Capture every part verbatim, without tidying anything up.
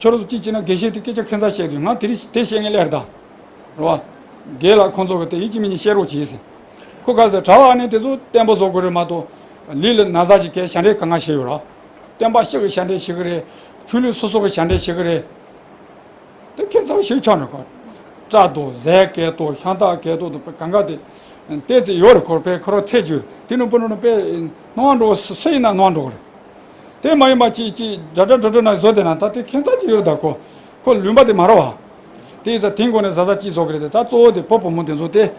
ཁྱོད་རང་ཚོ་གཅིག་བྱས་ན་དགེ་བཤེས་དེ་སྐད་ཆ་ཁྱད་མཚར་བཤད་དུས་ང་དེ་རིང་དེ་བཤད་ངེས་ལེར་ད། རེད་བ། དགེ་ལ་ཁོང་ཚོ་གི་དེ་ཡིད་ཀྱི་མི་ཉིད་བཤད་རོགས་བྱེད་ཟེར། ཁོ་ག་ཟེར་གྲྭ་བ་ཨ་ནེ་དེ་ཚོ་བརྟན་པོ་བཟོ་དགོས་རེད་མ་གཏོགས། ལུས་ལ་ན་ཚ་ཅིག་གས་ཞབས་འདྲེན་གང་ག་བྱེད་ཡོད་ར། བསྟན་པ་སྤྱི་གི་ཞབས་འདྲེན་བྱེད་གི་རེད། ཆོས་ལུགས་སོ་སོ་གི་ཞབས་འདྲེན་བྱེད་གི་རེད། དེ་ཁྱད་མཚར་ཞིག་ཆགས་འགྲོ་གི། སྐྲ་དོ་ཟས་སྐལ་དོ་ཤམ་ཐབས་སྐལ་དོ་དང་གང་ག་དེ། ཏོག་ཙམ་ཡོད་རེད་ཁོ་རང་དཔེ་ཁོ་རང་ཚད་ཅིག་ཡོད་རེད། དེ་ནི་སྤུ་ནུ་ནི་དཔེ་སྣང་བ་འགྲོ་སུ་སུ་ཡིན་ན་སྣང་བ་འགྲོ་གི་རེད། དེ་མ་ཡིན་པ་ཅིག་ཅིག་འདྲ་འདྲ་འདྲ་འདྲ་ན་བཟོ་དེ་ན་ད་དེ་ཁྱད་མཚར་ཅིག་ཡོད་རེད་ད་ཁོ། ཁོ་ལུང་པ་དེ་མ་རེད་བ། དེ་ཡིན་ཙང་དེང་གོང་ནས་གཟབ་གཟབ་ཅིག་བཟོ་གི་རེད་དེ། ད་གཙོ་བོ་དེ་བུ་བུ་མོ་དེ་ཚོ་དེ།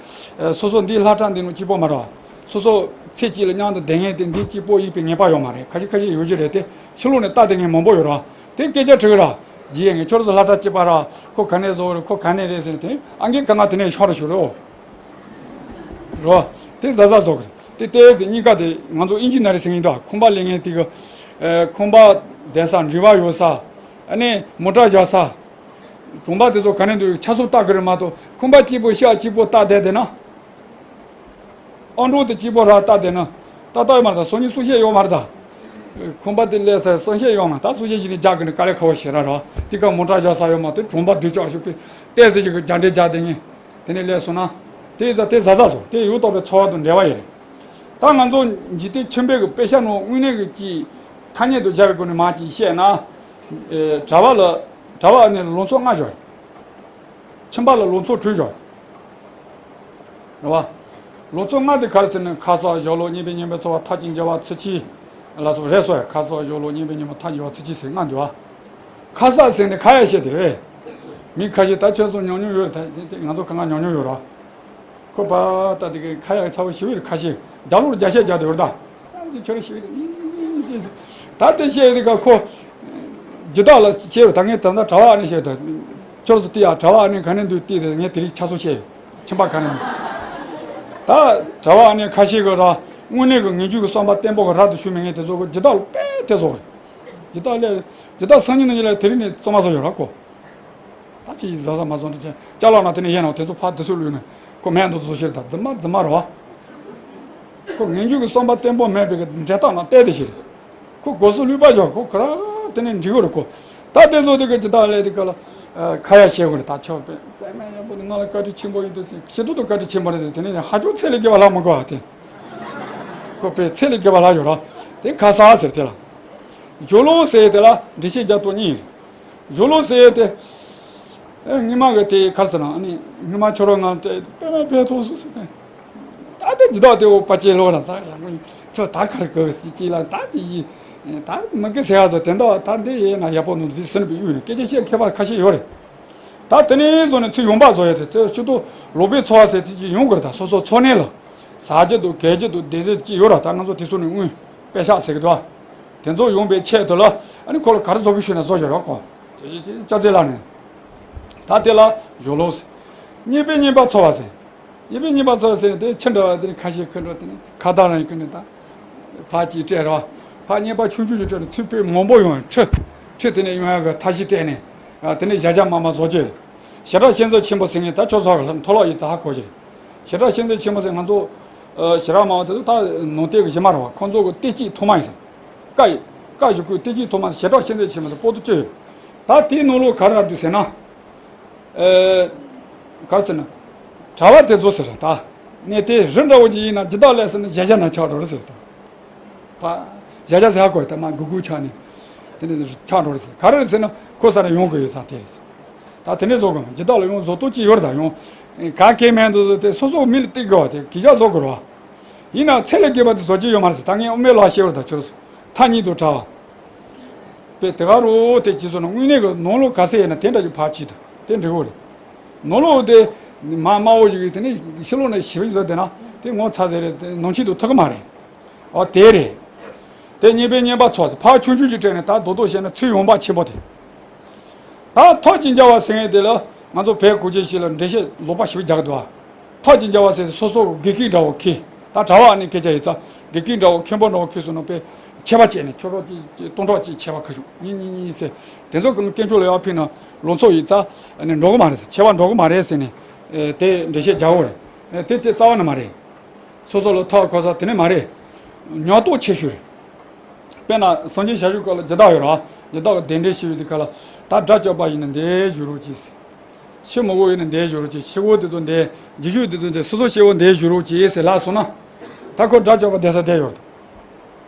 ཨ། སོ་སོ་འདི་སློབ་གྲྭ་འདི་ནང་གཅིག་པོ་མ་རེད་བ། སོ་སོ་ཚེ་གཅིག་ལ་མཉམ་དུ་བསྡད་མཁན་དེ་འདི་གཅིག་པོ་ཡིན་པའི་ངེས་པ་ཡོད་མ་རེད། ཁ་ཤས་ཁ་ཤས་ཡོད་ཀྱི་རེད་དེ། ཕྱི་ལོགས་ནས་ལྟ་བསྡད་མཁན་མང་པོ་ཡོད་རེད་བ། དེ་སྐད་ཆ་དྲི་གི་ར། རྗེས་ངས་ཁྱོད་ཚོ་སློབ་གྲྭ་གཅིག་པ་ར། ཁོ་ག་ནས་བཟོ་རེད། ཁོ་ག་ནས་རེད་ཟེར་ནས་དེ་ཨང་ཀི་གང་ག་དེ་ནས་ཤོར་རེ་ཤོར་རེ། རོ། དེ་གཟབ་གཟབ་བཟོ་གི་རེད། དེ་ལྟས་དེ་གཉིས་ཀ་དེ་ང་ཚོ་ཨིན་ཇི་ནི་ཡར་ཟེར་མཁན་འདུག་ཁང་པ་ལས་མཁན་དེ་གི། ཨ། ཁང་པ་བསྡད་ས་འགྲུལ་པ་ཡོད་ས། ཨ་ནི་མོ་ཊ་བཞག་ས། གྲོང་པ་དེ་ཚོ་ག་ནས་འདུག་ཆ་ཚང་ལྟ་གི་རེད་མ་གཏོགས་ཁང་པ་གཅིག་པོ་ཤག་གཅིག་པོ་ལྟ་བསྡད་བསྡད་ན། ཨང་གྲངས་དེ་གཅིག་པོ་ར་ལྟ་བསྡད་ན། ཏག་ཏག་ཡོད་མ་རེད་ད། སང་ཉིན་གསུང་བཤད་ཡོད་མ་རེད་ད། ཁང་པ་དེ་སླེབས་ས་གསུང་བཤད་ཡོད་མ་རེད་ད། གསུང་བཤད་ཞིག་ནས་རྒྱག་གི་ནས་དཀའ་ལས་ཁག་པོ་ཞེ་དྲག་རེད་བ། དེ་ག་མོ་ཊ་བཞག་ས་ཡོད་མ་གཏོགས་གྲོང་པ་སྡོད་ཅོག་ཞིག་པས་ཏོག་ཙམ་ཞིག་གི་རྒྱག་འདྲེ་རྒྱག་བསྡད་མཁན། དེ་ནས་སླེབས་སོང་ན། དེ་ཡིན་ཙང་དེ་གཟབ་གཟབ་བཟོ། དེ་ཡུལ་དོག་པའི་ཚོར་བ་དང་འབྲེལ་བ་ཡོད་རེད། ད་ང་ཚོ་འཇིག་རྟེན་ཁྱིམ་པའི་གི་དཔེ་ཆ་ནང་དངོས་གནས་གི་ཅིག་ཐ་སྙད་དུ་བཞག་པའི་སྒོ་ནས་མར་ཅིག་བཤད་ན། ཨེ། གྲྭ་བ་ལ། གྲྭ་བ་ཨ་ནི་ལང་ཚོ་ལྔ་བཞག་ཁྱིམ་པ་ལ་ལང་ཚོ་དྲུག་བཞག་རེད་བ། ལང་ཚོ་ལྔ་དེ་ག་རེ་ཟེར་ན་ཁ་གསག་ཞབས་ལོག་གཉེན་པོའི་གཉེན་པོའི་འཚོ་བ་མཐའ་གཅིག་འགྱུར་བ་ཚུལ་ཁྲིམས་ལ་སོགས་རེད་སོ་ཡ། ཁ་གསག་ཞབས་ལོག་གཉེན་པོའི་གཉེན་པོ་མཐའ་འགྱུར་བ་ཚུལ་ཁྲིམས་ཟེར་ལྔ་འདུག་བ། ཁ་གསག་ཟེར་ནས་ཁ་ཡ་བཤད་དེ་རེད། མི་ཁ་ཤས་ད་ཁྱོད་ཚོ་ཉམས་མྱོང་ཡོད་རེད་ད། དེ་དེ་ང་ཚོ་གང་ག་ཉམས་མྱོང་ཡོད་རེད། ཁོ་པ་ད་དེ་གི་ཁ་ཡ་ཚ་བོ་ཞིག་ཡོད་རེད། ཁ་ཤས་རྒྱབ་ལོགས་རྒྱ་བཤད་རྒྱག་དེ་ཡོད་རེད་ད། ཁྱོད་ཞིག་ཡོད་རེད། ད་དེ་བཤད་དེ་ག་ཁོ་སྦྱིན་བདག་ལ་བཤད་རེད་ད། ངས་ད་ལྟ་གྲྭ་བ་ཨ་ནེ་བཤད་ད། ཁྱོད་ཚོ་དེ་ཡ་གྲྭ་བ་ཨ་ནེ་ག་ནས་འདུག་བལྟས་ཏེ་ངས་དེ་རིང་ཆ་ཚང་བཤད་ཡོད། ཁྱིམ་པ་ག་ནས་འདུག་ད་གྲྭ་བ་ཨ་ནེ་ཁ་ཤས་གི་ར་དངོས་གནས་གི་ངེས་འབྱུང་གི་བསམ་པ་བརྟན་པོ་གི་རབ་ཏུ་ཞུགས་མེད་མཁན་དེ་ཚོ་གི་སྦྱིན་བདག་ལ་དཔེ་དེ་ཚོ་རེད། སྦྱིན་བདག་ལས་སྦྱིན་བདག་སང་ཉིན་གནངས་ཉིན་ལ་དེ་རིང་ནས་བཙོན་མ་བཟོ་ཡོད་ར་ཁོ། ད་ཅི་ཡིས་ཟ་ཟ་མ་བཟོ་འདི་ཅི་ཅ་ལག་ན་དེ་ནས་ཡན་ནོ་དེ་ཚོ་ཕར་དུ་སུ་ལུས་ནས་ཁོ་མེད་འདུག་བཟོ་ཤེར་ད་རྫུན་མ་རྫུན་མ་རེད་བ། ཁོ་ངེས་འབྱུང་གི་བསམ་པ་བརྟན་པོ་མེད་པའི་གི་འབྲས་རྟགས་ན་བལྟས་ཏེ་ཤེར། ཁོ་སྒོ་སུ་ལུས་པ་བཞག་ཁོ་ག་ར་དེ་ནས་འགྲིག་གི་རེད་ཁོ། ད་དེ་ཚོ་དེ་གི་ཇི་ལྟར་ལས་དེ་ག་ལ་ཁ་ཡ་བཤད་དགོས་རེད། ད་ཆོག་པས་པད་མ་ཡག་པོ་དེ་ང་ལ་བཀའ་དྲིན་ཆེན་པོ་ཡིན་འདུག་ཟེར། ཞེ་ཏོག་ཏུ་བཀའ་དྲིན་ཆེན་པོ་རེད་དེ། དེ་ནས་ཧ་ཅང་ཚད་ལས་བརྒལ་བ་ལྷག་མི་དགོས་བ་དེ། ཁོ་པས་ཚད་ལས་བརྒལ་བ་ལྷག་ཡོད་ར། དེ་ཁ་གསག་ཟེར་དེ་ལ། ཞབས་ལོག་ཟེར་དེ་ལ་འགྲེལ་བཤད་རྒྱག་སྟོང་ཉིད་ཡིན། ཞབས་ལོག་ཟེར་ཡས་དེ། ཨེ། སྔོན་མ་གི་དེ་ག་རེ་ཟེར་ན་ཨ་ནི་སྔོན་མ་ཁྱོད་རང་ང་དེ་དཔེ་མེད་དཔེ་ཐོག་སུ་ཟེར་ནས། ད་དེ་ཇི་ལྟར་དེ་འོ་པ་ཅེ་ལོ་ར་ད་ཡང་ཁྱོད་ད་ག་རེ་གི་ཟེར་ཅི་ལ་ད་ཅི་ཡི། ད་མི་གི་ཟེར་ཡ་ཟོ་དེ་འདྲ་ད་འདི་ཡས་ན་ཡག་པོ་ནོ་ཟེར་སེམས་པའི་དབུས་ནས་སྐད་ཆ་བཤད་མཁས་པ་ཁ་ཤས་ཡོད་རེད། ད་དེ་ནས་བཟུང་ནས་ཚུར་ཡོང་འབབ་བཟོ་ཡས་དེ་དེ་ཕྱི་དོ་ལོག་པའི་འཚོ་བ་ཟེར་དེ་ཅི་ཡོང་གི་རེད། ད་སོ་སོ་འཚོ་གནས་ལ་ཟ་རྒྱུ་དང་གད་རྒྱུ་དང་བསྡད་ཟས་ཅི་ཡོད་ར། ད་ང་ཚོ་དེ་ཚོ་ནས་དངུལ་པད་ཤག་ཟེར་གི་འདུག་ཨ། དེ་ཚོ་ཡོང་པའི་ཆེད་དུ་ལ་ཨ་ནི་ཁོ་ལ་ག་རེ་བཟོ་གི་ཞུས་ན་བཟོ་བཞག་རོགས་གོ། ཅི་ཅི་ཅི་ཅ་ཚེ་ལ་ནི། ད་དེ་ལ་ཞབས་ལོག་ཟེར། གཉེན་པོའི་གཉེན་པ་འཚོ་བ་ཟེར། གཉེན་པོའི་གཉེན་པ་འཚོ་བ་ཟེར་ནས་དེ་ཁྱི་འདྲ་བ་དེ་ནི་ཁ་ཤས་ཁྱི་འདྲ་དེ་ནི་ཁ་བརྡ་རང་ཡིན་ཀི་ནི་ད། ཕར་ཅིག་སྤྲད་རོགས། ཕར་གཉེན་པ་ཆུང་ཆུང་ཅིག་སྤྲད་ནས་ཚུར་དཔེ་མང་པོ་ཡོང་ཁྲི། ཁྲི་དེ་ནས་ཡོང་ཡག་གི་ཐབས་ཤེས་སྤྲད་ནས། ཨ། དེ་ནས་བཞག་བཞག་མ་མ་བཟོ་རྒྱུ། ཞེ་དྲག་ཤེས་འཛིན་ཆེན་པོ་ཟེར་མཁན་ད་ཁྱོད་ཚོ་གི་མཐོ་སློབ་ཡིན་ཙང་ཧ་གོ་གི་རེད། ཞེ་དྲག་ཤེས་འཛིན་ཆེན་པོ་ཟེར་ང་ཚོ། ཨ། ཞེ་དྲག་མང་བ་དེ་ཚོ་ད་ནང་བསྟན་གི་གཞི་མ་རེད་བ། ཁོང་ཚོ་གི་བསྟན་བཅོས་ཐོག་མ་ཡིན་ཟེར། བཀའ་ཡི། བཀའ་བཞི་བཀོད་བསྟན་བཅོས་ཐོག་མ་ཞེ་དྲག་ཤེས་འཛིན་ཆེན་པོ་ཟེར་པོ་ཏི་བཅུ་ཡོད། ད་དེའི་ནང་ལོགས་ག་རེ་ར་འདུག་ཟེར་ན། ཨ། ག་རེ་ཟེར་ན། གྲྭ་བ་དེ་ཚོ་ཟེར་ད། གནས་དེ་རི་འདྲ་བོ་ཅིག་ཡིན་ན་ཇི་ལྟར་ལས་ཟེར་ན་བཞག་བཞག་ན་ཆགས་འགྲོ་རེད་ཟེར་ད། ཕ། བཞག་བཞག་ཟེར་ཧ་གོ་ཡ་ད་མ་གུ་གུ་ཆགས་ནས། དེ་ནས་ཆགས་འགྲོ་རེད་ཟེར། ག་རེ་རེད་ཟེར་ན་ཁོ་ས་ནས་ཡོང་དགོས་ཡོད་ས་དེ་རེད་ཟེར། ད་དེ་ནས་བཟོ་དགོས་མ་ཇི་ལྟར་ལ་ཡོང་བཟོ་ལྟོ་ཅི་ཡོད་རེད་ད་ཡོང་། ག་གེ་མེད་འདུག་དེ་སོ་སོ་མི་ལ་སྟེར་དགོས་བ་དེ་གི་ཇག་བཟོ་དགོས་རེད་བ། ཡིན་ན་ཚད་ལས་བརྒལ་བ་དེ་བཟོ་རྒྱུ་ཡོད་མ་རེད་ཟེར། ད་ངས་དབུ་མའི་ལོ་བཤད་བར་ད་ཁྱོད་རེད་ཟེར། མཐའ་གཉིས་དུ་བྲལ་བ། པས་དེ་ག་རུ་དེ་ཅི་ཚོ་ན་དངོས་གནས་ཀྱི་ནང་ལོགས་ག་ཚད་ཡིན་ན་དེ་འདྲ་ཡི་ཕར་ཕྱིན་དང་དེ་འགྲིག་གོ་རེད། ནང་ལོགས་དེ་མ་དམའ་བོ་ཞིག་གིས་དེ་ནས་ཕྱི་ལོགས་ནས་ཞི་བའི་བཟོ་དེ་ན་དེ་ངོ་ཚ་ཟེར་རེད། དེ་ནང་ཆེན་དུ་ཐུག་གི་མ་རེད། ཨོ་དེ་རེད། དེ་གཉེན་པོའི་གཉེན་པ་ཚོ་ཕར་ཆུང་ཆུང་ཞིག་སྤྲད་ནས་ད་རྡོག་རྡོག་བཤད་ན་ཚུར་ཡོང་འབབ་ཆེན་པོ་དེ། ད་ཐབས་ཀྱིས་འཇལ་བ་ཟེར་མཁན་དེ་ལ་ང་ཚོ་བོད་གོ་ཆེན་ཞིག་ལ་འགྲེལ་བཤད་ལོག་པ་ཞིག་རྒྱག་གི་འདུག་ཨ། ཐབས་ཀྱིས་འཇལ་བ་ཟེར་སོ་སོ་དགེ་རྒན་འདྲ་བོ་ཁྱེར། ད་གྲྭ་བ་ཨ་ནི་སྐད་ཆ་ཡིན་ཙང་དགེ་རྒན་འདྲ་བོ་མཁན་པོ་འདྲ་བོ་ཁྱེར་སོང་ན་དཔེ་ཆད་པ་བཅད་ནས་ཁྱོད་རོགས་ཀྱིས་སྟོང་ཕྲག་གཅིག་ཆད་པ་ཁ་ཤུགས་གཉིས་གཉིས་གཉིས་ཟེར། དེ་ཚོ་གི་དཀོན་མཆོག་ལ་ཡར་ཕུལ་ན་ལོ་ཚོད་ཡིན་ཙང་ཨ་ནི་འགྲོ་གི་མ་རེད་ཟེར། ཆད་པ་འགྲོ་གི་མ་རེད་ཟེར་ནས་དེ་འགྲེལ་བཤད་རྒྱག་གི་རེད། དེ་དེ་རྩ་བ་ནས་མ་རེད། སོ་སོ་ལ་ཐག་གོ་ས་དེ་ནས་མ་རེད། ཉག་ཏོག་ཆེ་ཤོས་རེད། དཔེར་ན་སངས་རྒྱས་བྱ་བྱེད་སྐབས་ལ་སྦྱིན་བདག་ཡོད་ར། སྦྱིན་བདག་གི་གདན་འདྲེན་ཞུས་པའི་དུས་སྐབས་ལ། ད་དགྲ་བཅོམ་པ་ཡིན་ན་འདིར་བཞུགས་རོགས་གྱིས། ཤི་མི་དགོས་ཡིན་ན་འདིར་བཞུགས་རོགས་གྱིས། ཤི་བོ་དེ་ཚོ་འདིར། རྗེས་འཇུག་དེ་ཚོ་འདིར། སོ་སོ་ཤི་བོ་འདིར་བཞུགས་རོགས་གྱིས་ཟེར་ལབ་སོང་ན། ད་ཁོ་དགྲ་བཅོམ་པ་བསྡད་ས་བསྡད་ཡོད་རེད།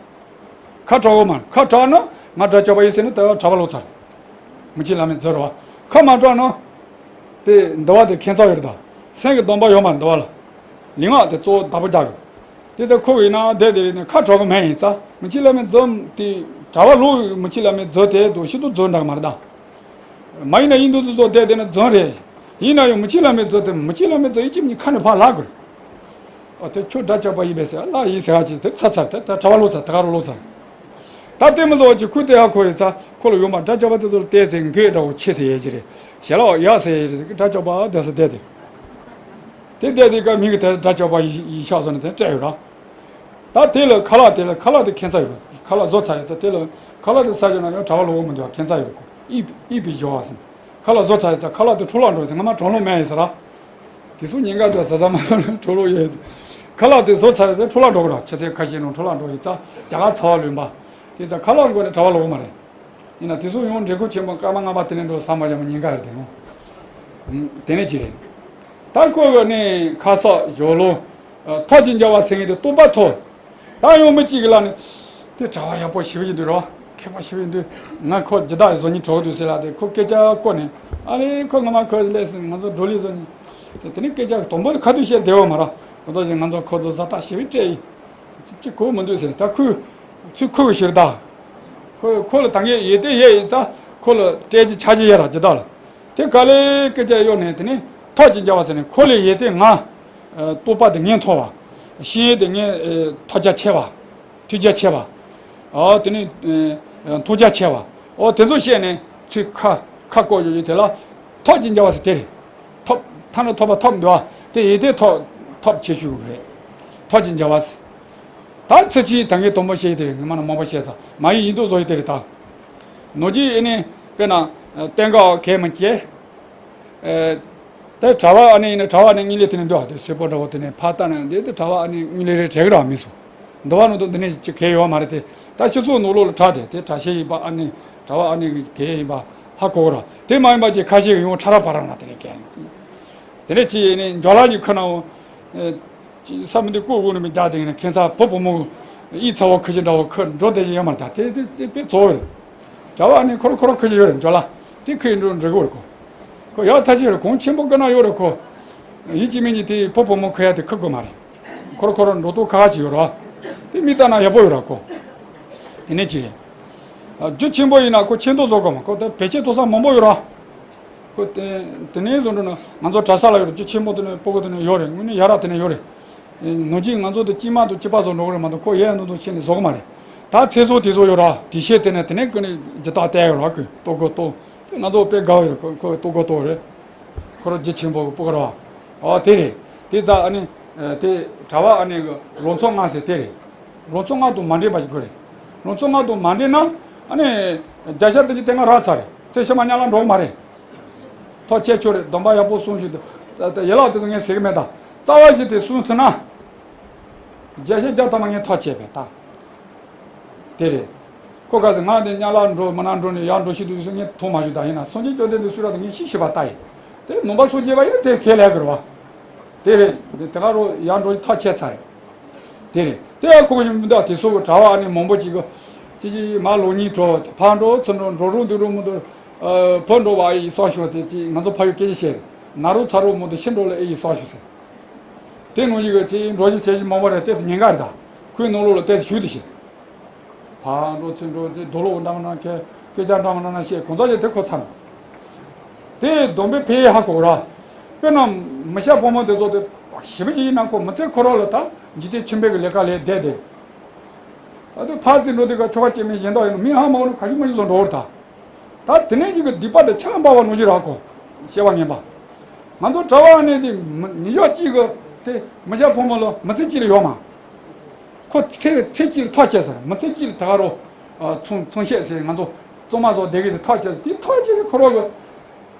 ཁ་གྲག་གོ་མ་རེད། ཁ་གྲག་ན་ང་དགྲ་བཅོམ་པ་ཡིན་ཟེར་ན་ད་གྲྭ་པ་ལོག་ཚར། མི་འཆི་བླ་མེད་རྫུན་རེད་བ། ཁ་མ་གྲག་ན། དེ་འདུལ་བ་དེ་ཁྱད་མཚར་ཡོད་རེད་ད། སེམས་ཀྱི་སྡོམ་པ་ཡོད་མ་རེད་འདུལ་བ་ལ། ལུས་ངག་དེ་གཙོ་བོ་བདག་པོ་རྒྱག་གི། དེ་ཚོ་ཁོ་བས་ན་བསྡད་དེ་རེད་ནས་ཁ་གྲག་གི་མེད་ཡིན་ཙང་། མི་འཆི་བླ་མེད་རྫུན་དེ་གྲྭ་པ་ལོག་མི་འཆི་བླ་མེད་རྫུན་དེ་དུ་ཤི་དུ་རྫུན་འདྲ་གི་མ་རེད་ད། མ་ཡིན་ན་ཡིན་དུ་དུ་ཚོ་བསྡད་དེ་ན་རྫུན་རེད། ཡིན་ན་ཡང་མི་འཆི་བླ་མེད་རྫུན་དེ། མི་འཆི་བླ་མེད་རྫུན་ཡིན་གཅིག་མིན་གཉིས་ཁ་ནས་ཕར་ལབ་དགོས། ཨ་དེ་ཁྱོད་དགྲ་བཅོམ་པ་ཡིན་པས་ཟེར་ལབ་ཡིན་ཟེར་བ་ཅིག་དེ་ཚར་ཚར་དེ་ད་གྲྭ་པ་ལོག་ཚར། དེ་ག་རུ་ལོག་ཚར། ད་ལྟད་མོ་བཟོ་བ་ཅིག་ཁུར་དེ་ཧ་གོ་ཡོད་ཚ། ཁོ་ལ་ཡོང་བ་དགྲ་བཅོམ་པ་དེ་ཚོར་བལྟས་ཚེ་འགོས་འདྲ་བོ་ཆེ་ཟེར་ཡས་ཀྱི་རེད། ཞལ་ལག་ཡག་ཟེར་ཡས་ཀྱི་རེད། དགྲ་བཅོམ་པ་བསྡད་ས་བསྡད་དེ། དེ་བསྡད་དེ་ཀ་མིང་གི་དེ་དགྲ་བཅོམ་པ་ཡིན་ཡིན་ཤག་བཟོ་ནས་དེ་སྤྲད་ཡོད་ར། ད་དེ་ལ་ཁ་ལག་དེ་ལ་ཁ་ལག་དེ་ཁྱད་མཚར་ཡོད་ར། ཁ་ལག་བཟོ་ཚར་ཡོད་ཚ། དེ་ལ་ཁ་ལག་དེ་ཟ་བྱས་ན་ཡང་གྲྭ་པ་ལོག་མི་འདུག་ཁྱད་མཚར་ཡོད་ར་ཁོ། ཨི་ཨི་པི་ཞོ་བ་ཟེར། ཁ་ལག་བཟོ་ཚར་ཡོད་ཚ། ཁ་ལག་དེ་འཕྲོ་བརླག་འགྲོ་ཡོད་ཚ། ང་མ་གྲོང་ལོག་མེད་ཡིན་ཟེར་ར། དེ་ཚོ་ཉེན་ཁ་དེ་ཟ་ཟ་མ་ཟ་ན་འཕྲོ་བརླག་ཡོད་ཚ། ཁ་ལག་དེ་བཟོ་ཚར་ཡོད་ཚ། འཕྲོ་བརླག་འགྲོ་གི་ར། ཆུ་ཚོད་ཁ་ཤས་ནང་འཕྲོ་བརླག་འགྲོ་ཡོད་ཚ། རྒྱ་གར་ཚ་བ་ལུན་པ། དེ་ཚ་ཁ་ལག་མགོ་ནས་གྲྭ་པ་ལོག་མ་རེད། ཡིན་ན་དེ་ཚོ་ཡང་འདྲེ་ཁོ་ཆེན་པོ་སྐར་མ་ལྔ་པ་དེ་ནས་འགྲོ་ས་མ་ཡོང་ཉེན་ཁ་ཡོད་དེ་ནོ། དེ་ནས་ཅི་རེད། ད་ཁོ་གི་ནི་ཁ་གསག་ཞོ་ལོ། ཐབས་ཀྱི་འཇལ་བ་ཟེར་མཁན་དེ་རྟོགས་པ་ཐོབ། ད་ཡང་མི་གཅིག་གི་ལ་ནི། དེ་གྲྭ་པ་ཡག་པོ་ཞེ་པོ་ཅིག་འདུག་རོ། མཁས་པ་ཞེ་པོ་ཅིག་འདུག་ང་ཁོ་ཇི་ལྟར་བཟོ་སྙིང་བྲོ་གི་འདུག་ཟེར་ལ། དེ་ཁོ་སྐད་ཆ་བཀོད་ནས། ཨ་ལེ་ཁོ་ང་མ་ཁོ་ལས་ཟིན་ང་ཚོ་བགྲོ་གླེང་བཟོ་ནི། ཟེར་དེ་ནས་སྐད་ཆ་དང་པོ་དེ་ཁ་ཐུག་བཤད་བདེ་བོ་མ་ར། ཁོ་ཚོ་ཞིག་ང་ཚོ་ཁོ་ཚོ་བཟོ་ལྟ་ཞེ་པོ་སྤྲད་ཡིན། ཅི་གོ་མི་འདུག་ཟེར། ད་ཁོས་ཚུར་ཁོ་གི་ཕྱིར་ད། ཁོ་ཁོ་ལ་ད་ངས་ཡོད་དེ་ཡོད་ཡིན་ཙང་ཁོ་ལ་སྤྲད་ཀྱི་ཆ་ཅི་ཡོད་ར་ཇི་ལྟར་ལ། དེ་ག་ལེ་སྐད་ཆ་གཡོག་ནས་དེ་ནས་ཐབས་ཀྱི་འཇལ་བ་ཟེར་ནས་ཁོ་ལས་ཡོད་དེ་ང་། རྟོགས་པ་དེ་ངས་མཐོ་བ། ཤེས་ཡོན་དེ་ངས་ཐོབ་རྒྱ་ཆེ་བ། ཐོས་རྒྱ་ཆེ་བ། ཨོ་དེ་ནས་མཐོང་རྒྱ་ཆེ་བ། ཨོ་དེ་ཚོ་བཤད་ནས་ཚུར་ཁ་ཁ་བསྐོར་ཡོད་ཡོད་དེ་ལ། ཐབས་ཀྱི་འཇལ་བ་ཟེར་དེ་རེད། ཐོབ་ཐ་ན་ཐོབ་པ་ཐོབ་འདུག་ཨ། དེ་ཡིན་དེ་ཐོབ་ཐོབ་ཆེ་ཤོས་རེད། ཐབས་ཀྱི་འཇལ་བ་ཟེར། ད་ཚིག་གཅིག་ད་ངས་དང་པོ་བཤད་དེ་རེད། ངས་མ་ན་མང་པོ་བཤད་ས་མ་ཡིན་ཡིན་མདོག་བཟོ་ཡི་དེ་རེད་ད། ནོར་གྱི་ཨེ་ནི་དཔེར་ན་བསྟན་འགག་གས་མི་སྐྱེ། དེ་གྲྭ་པ་ཨ་ནི་ཡིན་ན་གྲྭ་པ་ཨ་ནི་དངུལ་ལས་དེ་ནས་འདུག་ཨ། དེ་སེར་པོ་འདྲ་བོ་དེ་ནས་ཕར་བལྟས་ན་འདི་དེ་གྲྭ་པ་ཨ་ནི་དངུལ་ལས་རེ་དྲག་གི་ར་མི་སུ། འདི་བ་ནོ་དོ་འདི་ནས་ཅི་གས་ཡོད་མ་རེད་དེ། ད་སྤྱི་ཚོགས་ནོར་ལོག་ལ་གྲགས་དེ་དེ་གྲྭ་ཤེས་ཡིན་པ་ཨ་ནི་གྲྭ་པ་ཨ་ནི་གས་ཡིན་པ་ཧ་གོ་གི་ར། དེ་མ་ཡིན་པ་ཅི་ཁ་ཤས་ཀྱི་ཡོང་ཁྲ་ར་པ་ར་ན་དེ་ནས་གས། དེ་ནས་ཅི་ཡིན་ནི་འཇོ་ལ་ཅི་ཁ་ན་འོ། ཅི་ས་མི་འདི་ཀོ་དགོས་ནི་མི་རྒྱག་དེ་ཡིན་ན་ཁྱེད་ཚ་བུ་བུ་མོ་ཨི་ཚ་བོ་ཁ་ཅི་འདྲ་བོ་ཁ་འགྲོ་དེ་ཅི་ཡོད་མ་རེད་ད། དེ་དེ་དེ་དཔེ་གཙོ་བོ་རེད། གྲྭ་པ་ཨ་ནི་ཁོ་ར་ཁོ་ར་ཁ་ཅི་ཡོད་རེད་འཇོ་ལ། དེ་ཁ་ཡིན་འགྲོ་འགྲོ་གི་རེད་ཁོ། ཁོ་ཡག་ཐ་ཆད་རེད། གོང་ཆེན་པོ་དགའ་ན་ཡོད་རེད་ཁོ། ཡིན་གཅིག་མིན་གཉིས་དེ་ཕོ་བུ་མོ་ཁ་ཡ་དེ་ཁ་དགོས་མ་རེད། ཁོ་ར་ཁོ་ར་འགྲོ་ལྟོ་ཁ་ཁ་ཅིག་ཡོད་རེད་བ། དེ་མི་ལྟ་ན་ཡག་པོ་ཡོད་རེད་ཁོ། དེ་ནས་ཅི་རེད། རྒྱུ་ཆེན་པོ་ཡིན་ན་ཁོ་ཆེ་མདོག་བཟོ་དགོས་མ། ཁོ་ད་བེད་སྤྱོད་གཏོང་ས་མང་པོ་ཡོད་རེད། ཁོ་དེ་དེ་ནས་བཟོ་འགྲོ་ན་ང་ཚོ་གྲྭ་ས་ལ་ཡོད་རེད། རྒྱུ་ཆེན་པོ་དེ་ནས་སྤུ་གུ་དེ་ནས་ཡོད་རེད། དངོས་གནས་ཡ་རབས་དེ་ནས་ཡོད་རེད། ནོར་གྱིས་ང་ཚོ་དེ་དཀྱིལ་མ་དང་དཀྱིལ་པ་བཟོ་འགྲོ་གི་རེད་མ་གཏོགས་ཁོ་ཡས་ནོར་དང་ཕྱིན་ནས་བཟོ་གི་མ་རེད། ད་ཚེ་སྲོག་དེ་ཚོ་ཡོད་ར། དེ་ཤེས་དེ་ནས་དེ་ནས་ཀུན་ནས་ཇི་ལྟར་བལྟས་ཡོད་ར། ཁོས་ལྟོ་གོས་ལྟོ། དེ་ང་ཚོ་དཔེ་དགའ་བ་ཡོད་རེད། ཁོ་ཁོས་ལྟོ་གོས་ལྟོ་རེད། ཁོ་ར་རྒྱུ་ཆེན་པོ་གི་སྤུ་གུ་ར། ཨོ་དེ་རེད། དེ་ཙ་ཨ་ནི་དེ་གྲྭ་པ་ཨ་ནི་གི་ལོ་ཚོད་ལྔ་ཟེར་དེ་རེད། ལོ་ཚོད་ལྔ་དང་མ་འདྲེས་པ་ཞིག་དགོས་རེད། ལོ་ཚོད་ལྔ་དང་མ་འདྲེས་ན་ཨ་ནི་བརྒྱ་ཆ་དེ་གི་དེ་སྔ་རག་ཚར་རེད། ཚེ་ཕྱི་མ་དམྱལ་བ་འགྲོ་གི་མ་རེད། ཐོབ་ཆེ་ཆོག་རེད། སྡོམ་པ་ཡག་པོ་སྲུང་ཞུ་དུ། ཡན་ལག་དེ་ཚོ་ངས་ཟེར་གི་མེད་ད། རྩ་བ་བཞི་དེ་སྲུང་ཐུབ་ན། བརྒྱ་ཆ་བརྒྱ་ཐམ་པ་ངས་ཐོབ་ཆེ་བས་ད། དེ་རེད། ཁོ་ག་ཟེ་ང་དེ་དམྱལ་བ་འགྲོ་མི་ནང་འགྲོ་ནས་ཡར་འགྲོ་ཤི་དུས་སུ་ངས་མཐོང་མ་བྱུང་ད། ཡིན་ན་སངས་རྒྱས་བཅོམ་ལྡན་འདས་སུ་ར་དེ་ངས་ཤི་ཤི་བ་ལྟ་ཡིན། དེ་ནོམ་པ་སོ་སྐྱེ་བ་ཡིན་དེ་ཁས་ལེན་དགོས་རེད་བ། དེ་རེད། དེ་དེ་ག་རུ་ཡར་འགྲོ་ཐག་ཆད་ཚར་རེད། དེ་རེད། དེ་ཡང་ཁོ་གི་མི་འདུག་དེ་སོ་གི་གྲྭ་པ་ཨ་ནི་མང་པོ་ཅིག་གི་ཅི་ཅི་མ་ལོ་གཉིས་འགྲོ་ཕར་འགྲོ་ཚུར་འགྲོ་འགྲོ་རུ་འདུག་རུ་མི་འདུག་ཕར་འགྲོ་བ་ཨེ་ཡི་སོག་ཤོག་ཟེར་ཅིག་ང་ཚོ་ཕ་ཡུལ་སྐད་ཆ་བཤད་རེད། ན་རུ་ཚ་རུ་མི་འདུག་ཕྱི་འགྲོ་ལ་ཨེ་ཡི་སོག་ཤོག་ཟེར། དེ་ནང་ཡི་གི་ཅི་འགྲོ་ཅི་བྱེད་ཅི་མང་པོ་རེད། ལྟས་སུ་ཉེན་ཁ་རེད་ད། ཁོའི་ནང་ལོགས་ལ་ལྟས་སུ་ཞུགས་དེ་བཤད། ཕར་འགྲོ་ཚུར་འགྲོ་དེ་རྡོ་ལོག་འདྲ་མི་འདྲ་ཁྱེད་སྐད་ཆ་འདྲ་མི་འདྲ་ན་བཤད་གང་ཟག་ཅིག་དེ་ཁོ་ཚ་ན། དེ་སྡོམ་པའི་ཕན་ཡོན་ཧ་གོ་ར། དཔེར་ན་མི་སྐྱ་ཕོ་མོ་དེ་ཚོ་དེ་ཞི་བ་ཅིག་ཡིན་ན་ཁོ་མི་ཚེ་ཁོ་རང་ལ་ད་འཇིག་རྟེན་ཁྱིམ་པའི་གི་ལས་ཀ་ལས་བསྡད་དེ། ད་དེ་ཕར་ཚུར་འགྲོ་དུས་ཀ་ཆོ་ག་སྐྱེ་མི་གཞན་དག་ཡིན་ན་མི་ཧ་མ་གོ་ན་ག་ཞིག་མ་ཞིག་བཟོ་འགྲོ་བར་ད། ད་དེ་ནས་ཅིག་གི་སྡིག་པ་དེ་ཆགས་འབའ་བ་ནོར་གྱི་ར་གོ། བཤད་པ་ངན་པ། ང་ཚོ་གྲྭ་པ་ནས་དེ་མི་ཉིད་ཡོད་ཅིག་གི་དེ་མི་སྐྱ་ཕོ་མོ་ལ་མི་ཚེ་གཅིག་ལ་ཡོད་མ། ཁོ་ཚེ་ཚེ་གཅིག་ལ་ཐག་བཅད་ཟེར། མི་ཚེ་གཅིག་ལ་ད་ག་རོ། ཚོང་ཚོང་བཤད་ཟེར། ང་ཚོ་བཙོང་མ་བཟོ་བསྡད་གི་ཟེར། ཐག་བཅད་ཟེར། དེ་ཐག་བཅད་ཟེར་ཁོ་རོ་གི་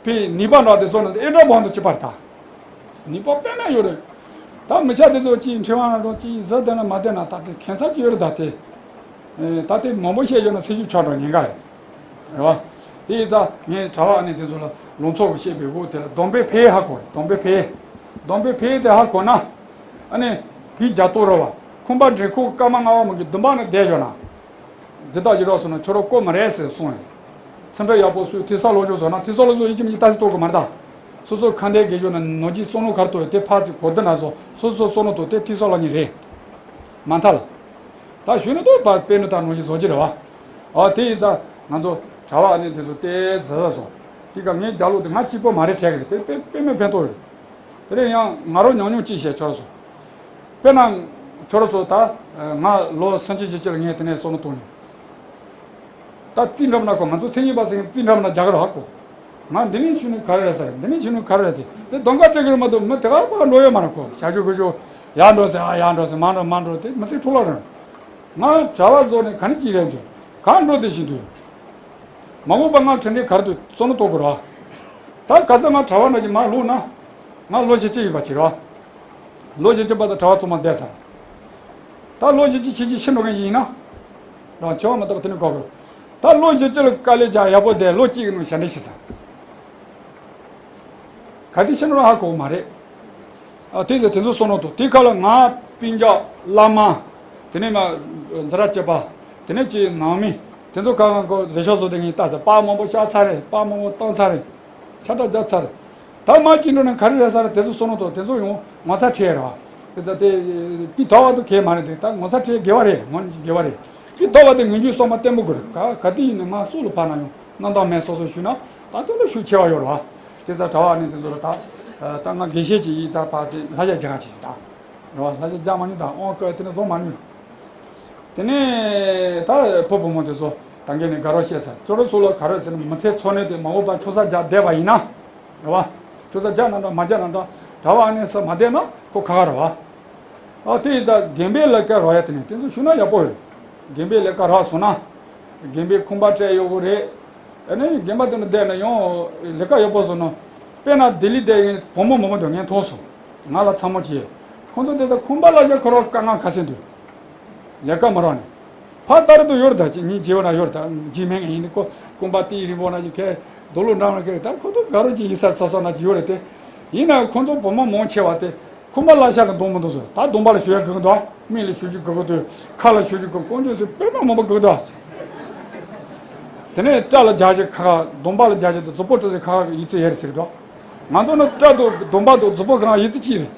བའི་ནུས་པ་འདྲ་དེ་བཟོ་ན་དེ་ཨེ་འདྲ་བང་དུ་ཅི་པར་ད། ནུས་པ་དཔེ་ན་ཡོད་རེད། ད་མི་སྐྱ་དེ་ཚོ་ཅིག་འཁྲི་བ་ན་འགྲོ་ཅིག་བཟོ་བསྡད་ན་མ་བསྡད་ན་ད་དེ་ཁྱད་མཚར་ཅིག་ཡོད་རེད་ད་དེ། ད་དེ་མང་པོ་བཤད་ཡོད་ན་ཚེ་ཞིབ་ཆགས་འགྲོ་ཉེན་ཁ་ཡོད། རེད་བ། དེ་ཡིན་ཙང་ངས་གྲྭ་བ་ཨ་ནེ་དེ་ཚོ་ལ་ལུང་ཚོགས་ཀྱི་བཤད་པའི་སྒོ་དེ་ལ་སྡོམ་པའི་ཕའི་ཧ་གོ། སྡོམ་པའི་ཕའི། སྡོམ་པའི་ཕའི་དེ་ཧ་གོ་ན། ཨ་ནི་དེའི་རྒྱ་གཏོར་ར་བ། ཁུམ་པ་འདྲེ་ཁོག་སྐར་མ་ལྔ་པ་མོ་གི་བདུན་པ་ནས་བསྡད་ཡོད་ན། འདི་དག་ཡི་རོགས་སོང་ན་ཁྱོད་རོགས་བཀོད་མ་རེད་ཟེར་གསུངས་ཡོད། ཚིམ་པའི་ཡག་པོ་སུས་ཐེ་ས་ལོ་ཅོག་བཟོ་ན་ཐེ་ས་ལོ་ཅོག་ཡིན་གཅིག་མིན་གཅིག་ཏག་ཏག་གཏོར་གི་མ་རེད་ད། སོ་སོ་ཁ་འདས་དགེ་སྦྱོར་ན་ནོར་གྱི་སོ་ནོ་གར་གཏོར་ཡོད་དེ་ཕར་ཚིག་གོ་བདུན་ན་བཟོ། སོ་སོ་སོ་ནོ་གཏོར་དེ་ཐེ་ས་ལོ་གཉིས་རེད། མ་མཐའ་ལ། ད་གཞོན་ནུ་དོ་བར་དཔེ་ནི་ད་ནོར་གྱི་བཟོ་གྱི་རེད་བ། ཨ་དེ་ཡིན་ཙང་ང་ཚོ་གྲྭ་བ་ཨ་ནེ་དེ་ཚོ་དེ་ཟ་ཟ་སོང་། དེ་ག་ངའི་རྒྱ་ལོ་དེ་ང་གཅིག་པོ་མ་རེད་དྲན་གི་རེད། དེ་དཔེ་དཔེ་མེད་ཕན་ཐོགས་རེད། དེ་རིང་ཡང་ང་རོ་ཉུང་ཉུང་ཅིག་བཤད་ཁྱོད་ར་ཚོ། དཔེར་ན། ཁྱོད་ར་ཚོ་ད། ང་ལོ་སུམ་ཅུ་བཞི་བཅུ་ལ་ངས་དེ་ནས་བསམ་བློ་གཏོང་ནས། ད་རྩིས་འགྲམ་ན་ཁོ་ང་ཚོ་མཚན་ཉིད་པ་ཟེར་མཁན་རྩིས་འགྲམ་ན་རྒྱག་གི་རེད་ཧ་གོ། ང་འདི་ནས་ཤུ་ནི་ག་རེ་རེད་ཟེར། འདི་ནས་ཤུ་ནི་ག་རེ་རེད་དེ། དེ་གདོང་ཁ་སྤྲད་གི་རེད་མ་གཏོགས་མི་དེ་ག་པ་འགྲོ་ཡོད་མ་རེད་ཁོ། བྱ་རྒྱུ་དགོས་རྒྱུ། ཡར་འགྲོ་ཟེར་ཨ་ཡར་འགྲོ་ཟེར། མར་འགྲོ་མར་འགྲོ་དེ་མི་ཚེ་འཕྲོ་བརླག་རེད། ང་གྲྭ་བ་བཟོ་ནས་ག་ནས་ཅིག་རེད་འདུག་གང་འགྲོ་དེ་བཞིན་དུ། མ་འོངས་པ་ང་དྲིན་ལན་ག་རེ་འདུག་བསམ་བློ་གཏོང་དགོས་རེད། ད་ག་ཚོད་ང་གྲྭ་བ་ན་གི་མར་ལོག་ན། ང་ལོ་བཞི་བཅུ་ཡིན་པ་ཅིག་རེད། ལོ་བཞི་བཅུ་བར་དུ་གྲྭ་བ་ཚང་མ་བསྡད་ཚར། ད་ལོ་བཞི་བཅུ་ཕྱིན་ཅི་ཕྱིན་འགྲོ་མཁན་ཞིག་ཡིན་ན། རང་ཆེ་བ་མ་གཏོགས་དེ་ནི་གོ་དགོས། ད་ལོ་བཞི་བཅུ་ལ་དཀའ་ལས་རྒྱག་ཡག་པོ་བསྡད་ལོ་གཅིག་གི་ནང་ཞལ་འདྲེན་བྱེད་ཚར། ག་དུས་ཕྱིན་རུང་ཧ་གོ་གི་མ་རེད། ཨ་དེ་ཚོ་དེ་ཚོ་བསམ་བློ་གཏོང་། དེ་ཁ་ལ་ང་སྤུན་ཀྱག་བླ་མ། དེ་ནས་མ་འཛིན་གྲྭ་བཅུ་པ། དེ་ནས་ཅིག་ནང་མི། དེ་ཚོ་ཁ་ཁ་ཁོ་བཟོད་ཤོག་བཟོ་དེ་ངས་ལྟ་ཚར། པར་མང་པོ་བཞག་ཚར་རེད། པར་མང་པོ་བཏང་ཚར་རེད། ཁྱབ་བསྒྲགས་རྒྱག་ཚར་རེད། ད་མ་གཅིག་འགྲོ་ན་ག་རེ་རེད་ཟེར་དེ་ཚོ་བསམ་བློ་གཏོང་། དེ་ཚོ་ཡང་ངོ་ཚ་ཁྲེལ་རེད་བ། དེ་ཚོ་དེ་དེ་དོགས་པ་དུ་གས་མ་རེད་དེ། ད་ངོ་ཚ་ཁྲེལ་དགེ་བ་རེད། ངོ་ནི་དགེ་བ་རེད། དེ་དོགས་པ་དེ་ངོས་འཛིན་བསམ་པ་བརྟན་པོ་དགོས་རེད། ག་ག་དུས་ཡིན་ན་ང་སྲོག་ལ་བབ་ན་ཡང་རྣམ་དག་མེད་སོ་སོ་ཞུས་ན་ད་དེ་ལ་ཤུགས་ཆེ་བ་ཡོད་རེད་བ། དེ་ཚོ་གྲྭ་བ་ཨ་ནེ་དེ་ཚོ་ལ་ད་ད་ང་དགེ་བཤེས་ཅིག་ཡིན་ཙང་ཕར་དེ་ལྷ་ཞབས་རྒྱག་ཅིག་ད། རེད་བ། ལྷ་ཞབས་རྒྱག་མ་མྱོང་དང་དབང་བསྐུར་དེ་ནས་བཟུང་མ་མྱོང་། དེ་ནས་ད་བུ་བུ་མོ་དེ་ཚོ་ད་གིན་ནས་དགའ་རོགས་བཤད་ཚར། ཁྱོད་རང་ཚོ་ལ་ག་རེ་ཟེར་ན་མི་ཚེ་འཚོ་གནས་དེ་མ་འོངས་པ་ཆོས་ས་རྒྱག་བསྡད་པ་ཡིན་ན། རེད་བ། ཆོས་ས་རྒྱག་ན་འདྲ་མ་རྒྱག་ན་འདྲ་གྲྭ་བ་ཨ་ནེ་ས་མ་བསྡད་ན་ཁོ་ཁ་ཁ་རེད་བ། ཨ་དེ་ཡིན་ཙང་དགོན་པའི་ལས་ཀ་རོགས་ཡ་དེ་ནས་དེ་ཚོ་ཞུ་ན་ཡག་པོ་རེད། དགོན་པའི་ལས་ཀ་རག་སོང་ན། དགོན་པའི་ཁང་པ་སྤྲད་ཡོད་གི་རེད། ཨ་ནི་དགོན་པ་དེ་ནས་བསྡད་ན་ཡང་ལས་ཀ་ཡག་པོ་བཟོ་ན། དཔེར་ན་ལྡི་ལི་བསྡད་མཁན་བུ་མོ་མང་པོ་འདུག་ངས་མཐོང་སོང་། ང་ལ་ཚ་མོ་བྱས། ཁོང་ཚོ་དེ་ཚོ་ཁང་པ་གླ་ཆ་ཁོ་རང་དཀའ་ངལ་ཁ་ཤས་འདུག་ལས་ཀ་མ་རག་ནས། ཕར་ལྟ་རུ་དུ་ཡོད་རེད་ད་ཅི་ཉིན་རྗེས་བ་ན་ཡོད་རེད་ད་རྗེས་མེད་ངས་ཡིན་ནི་ཁོ་ཁང་པ་དེའི་རིང་པོ་ན་ཅི་ཁའི་རྡོ་ལོ་འགྲམ་ལ་ཁའི་ད་ཁོ་ཚོ་དགའ་རོགས་ཅིག་ཡིན་ས་ཚ་ས་ན་ཅི་ཡོད་རེད་དེ། ཡིན་ན་ཁོང་ཚོ་བུ་མོ་མང་ཆེ་བ་དེ། ཁང་པ་གླ་ཆ་གི་འདང་མི་འདུག་ཟེར། ད་སྡོམ་པ་ལ་ཞུ་ཡ་དགོས་ཀྱི་འདུག་མིག་ལ་ཞུ་རྒྱུ་དགོས་ཀྱི་འདུག་ཁ་ལ་ཞུ་རྒྱུ་དགོས་དཀོན་མཆོག་ཟེར་དཔེ་མ་མང་པོ་དགོས་འདུག་དེ་ནས་སྐྲ་ལ་རྒྱག་རྒྱུ་ཁ་ཁ་སྡོམ་པ་ལ་རྒྱག་རྒྱུ་དང་གཟུགས་པོ་སྤྲུལ་ཏེ་ཁ་ཁ་ཡིག་ཚད་ཡོད་རེད་ཟེར་གྱི་འདུག་ང་ཚོ་ནི་སྐྲ་དང་སྡོམ་པ་དང་གཟུགས་པོ་གང་ཡིག་ཚད་གཅིག་རེད།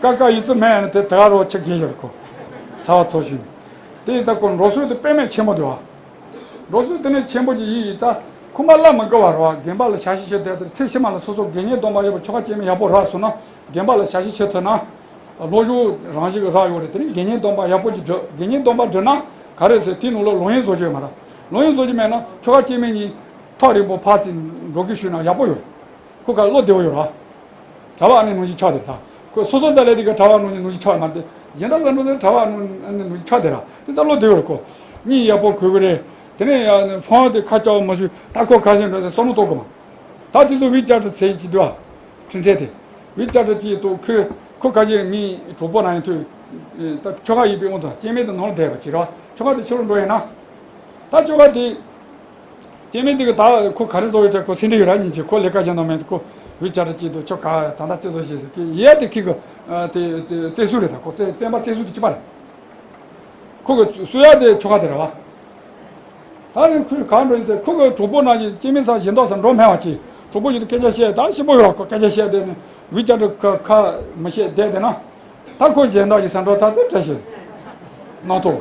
ཀ་ཀ་ཡིག་ཚད་མེད་ཡ་ནི་དེ་དེ་ག་རོ་ཆེ་གེ་ཡོད་རེད་ཁོ། ཚ་བ་ཚོ་ཞིག་དེ་ཡིན་ཙང་ཁོ་འགྲོ་སྲོལ་དེ་དཔེ་མེད་ཆེན་པོ་འདུག་ཨ། འགྲོ་སྲོལ་དེ་ནས་ཆེན་པོ་ཅིག་ཡིན་ཡིན་ཙང་ཁོ་མ་བླ་མི་དགའ་བ་རེད་བ། དགོན་པ་ལ་ཞབས་ཕྱི་བྱེད་བསྡད་དེ་ཚེ་ཕྱི་མ་ལ་སོ་སོ་དགེ་བསྙེན་སྡོམ་པ་ཡོད་པ་ཆོ་ག་སྐྱེ་དམན་ཡག་པོ་རག་སོང་ན་དགོན་པ་ལ་ཞབས་ཕྱི་བྱེད་ཐུབ་ན། སློབ་སྦྱོང་རང་བཞིན་གྱི་རག་ཡོད་རེད། དེ་ནས་དགེ་བསྙེན་སྡོམ་པ་ཡག་པོ་ཅིག་སྒྲུབ། དགེ་བསྙེན་སྡོམ་པ་སྒྲུབ་ན་ག་རེ་ཟེར་དེའི་ནང་ལོགས་ལོག་གཡེམ་བཟོ་རྒྱུ་ཡོད་མ་རེད། ལོག་གཡེམ་བཟོ་རྒྱུ་མེད་ན་ཆོ་ག་སྐྱེ་དམན་གཉིས་ཐག་རིང་པོ་ཕར་ཚུར་འགྲོ་སྐྱོད་ཞུས་ན་ཡག་པོ་ཡོད། ཁོ་ག་བློ་བདེ་བོ་ཡོད་ར། གྲྭ་བ་ཨ་ནི་ནང་བཞིན་ཆགས་བསྡད་ད། ཁོ་སོ་སོ་ཙ་ལས་དེ་ག་གྲྭ་བ་ནང་བཞིན་ནང་བཞིན་ཆགས་མ་བསྡད། གཞན་དག་ཙམ་འགྲོ་ཚེ་གྲྭ་བ་ནང་ཨ་ནི་ནང་བཞིན་ཆགས་བསྡད་ར། དེ་ད་བློ་བདེ་བོ་རེད་ཁོ། གཉིད་ཡག་པོ་ཁུག་གི་རེད། དེ་ནས་ཡང་ཧྥང་དེ་ཁ་ལྕགས་མ་ཞུ་ད་ཁོ་ཁ་ཤས་འགྲོ་ཚེ་བསམ་བློ་གཏོང་དགོས་མ། ད་དེ་ཚོ་བི་ཅར་ཏི་ཚེ་གཅིག་འདུག་ཨ། འཕྲིན་ཕྲན་དེ། བི་ཅར་ཏི་གཅིག་ཏུ་ཁོས་ཁོ་ཁ་ཤས་མི་གྲོགས་པོ་ན་ཡང་ཐོས། ད་ཆོ་ག་ཡིན་པའི་དབང་དུ་སྐྱེ་དམན་དེ་ནང་ལ་བསྡད་པ་ཅིག་ར། ཆོ་ག་དེ་ཕྱི་རུ་འགྲོ་ཡིན་ན། ད་ཆོ་ག་དེ། སྐྱེ་དམན་དེ་གི་ད་ཁོ་ག་རེ་བཟོ་ཡོད་དྲ་ཁོ་སེམས་ཁྲལ་ཡོད་ར་ཉིན་གཅིག་ཁོ་ལས་ཀ་བྱེད་མདོག་མེད་དུ་ཁོ་བི་ཅར་ཏི་གཅིག་ཏུ་ཆོ་ག་ད་ལྟ་ཅི་བཟོ་ཞེས་ཟེར་གི་ཡས་དེ་ཁི་གི། དེ་དེ་བཙན་སུ་རེད་ད་ཁོ་བཙན་བཙན་པ་བཙན་སུ་དེ་གཅིག་པ་རེད། ཁོ་གི་གསོལ་ཡ་དེ་ཆོ་ག་དེ་རེད་བ། ད་ནི་ཁོས་གང་འགྲོ་ཡིན་ཟེར་ཁོ་གི་གྲོགས་པོ་ན་ཡིན་སྐྱེ་དམན་ས་གཞན་དག་ས་འགྲོ་མེད་བ་ཅི། གྲོགས་པོ་ཡིན་དུ་སྐད་ཆ་བཤད་ད་ཞིམ་པོ་ཡོད་ཁོ་སྐད་ཆ་བཤད་དེ་ནི་བི་ཅར་ཏི་ཁ་ཁ་མི་བཤད་བསྡད་དེ་ན། ད་ཁོ་གཞན་དག་ཡིན་ས་འགྲོ་ཚ་ཚེ་བྲལ་ཞིང་། ནང་དུ།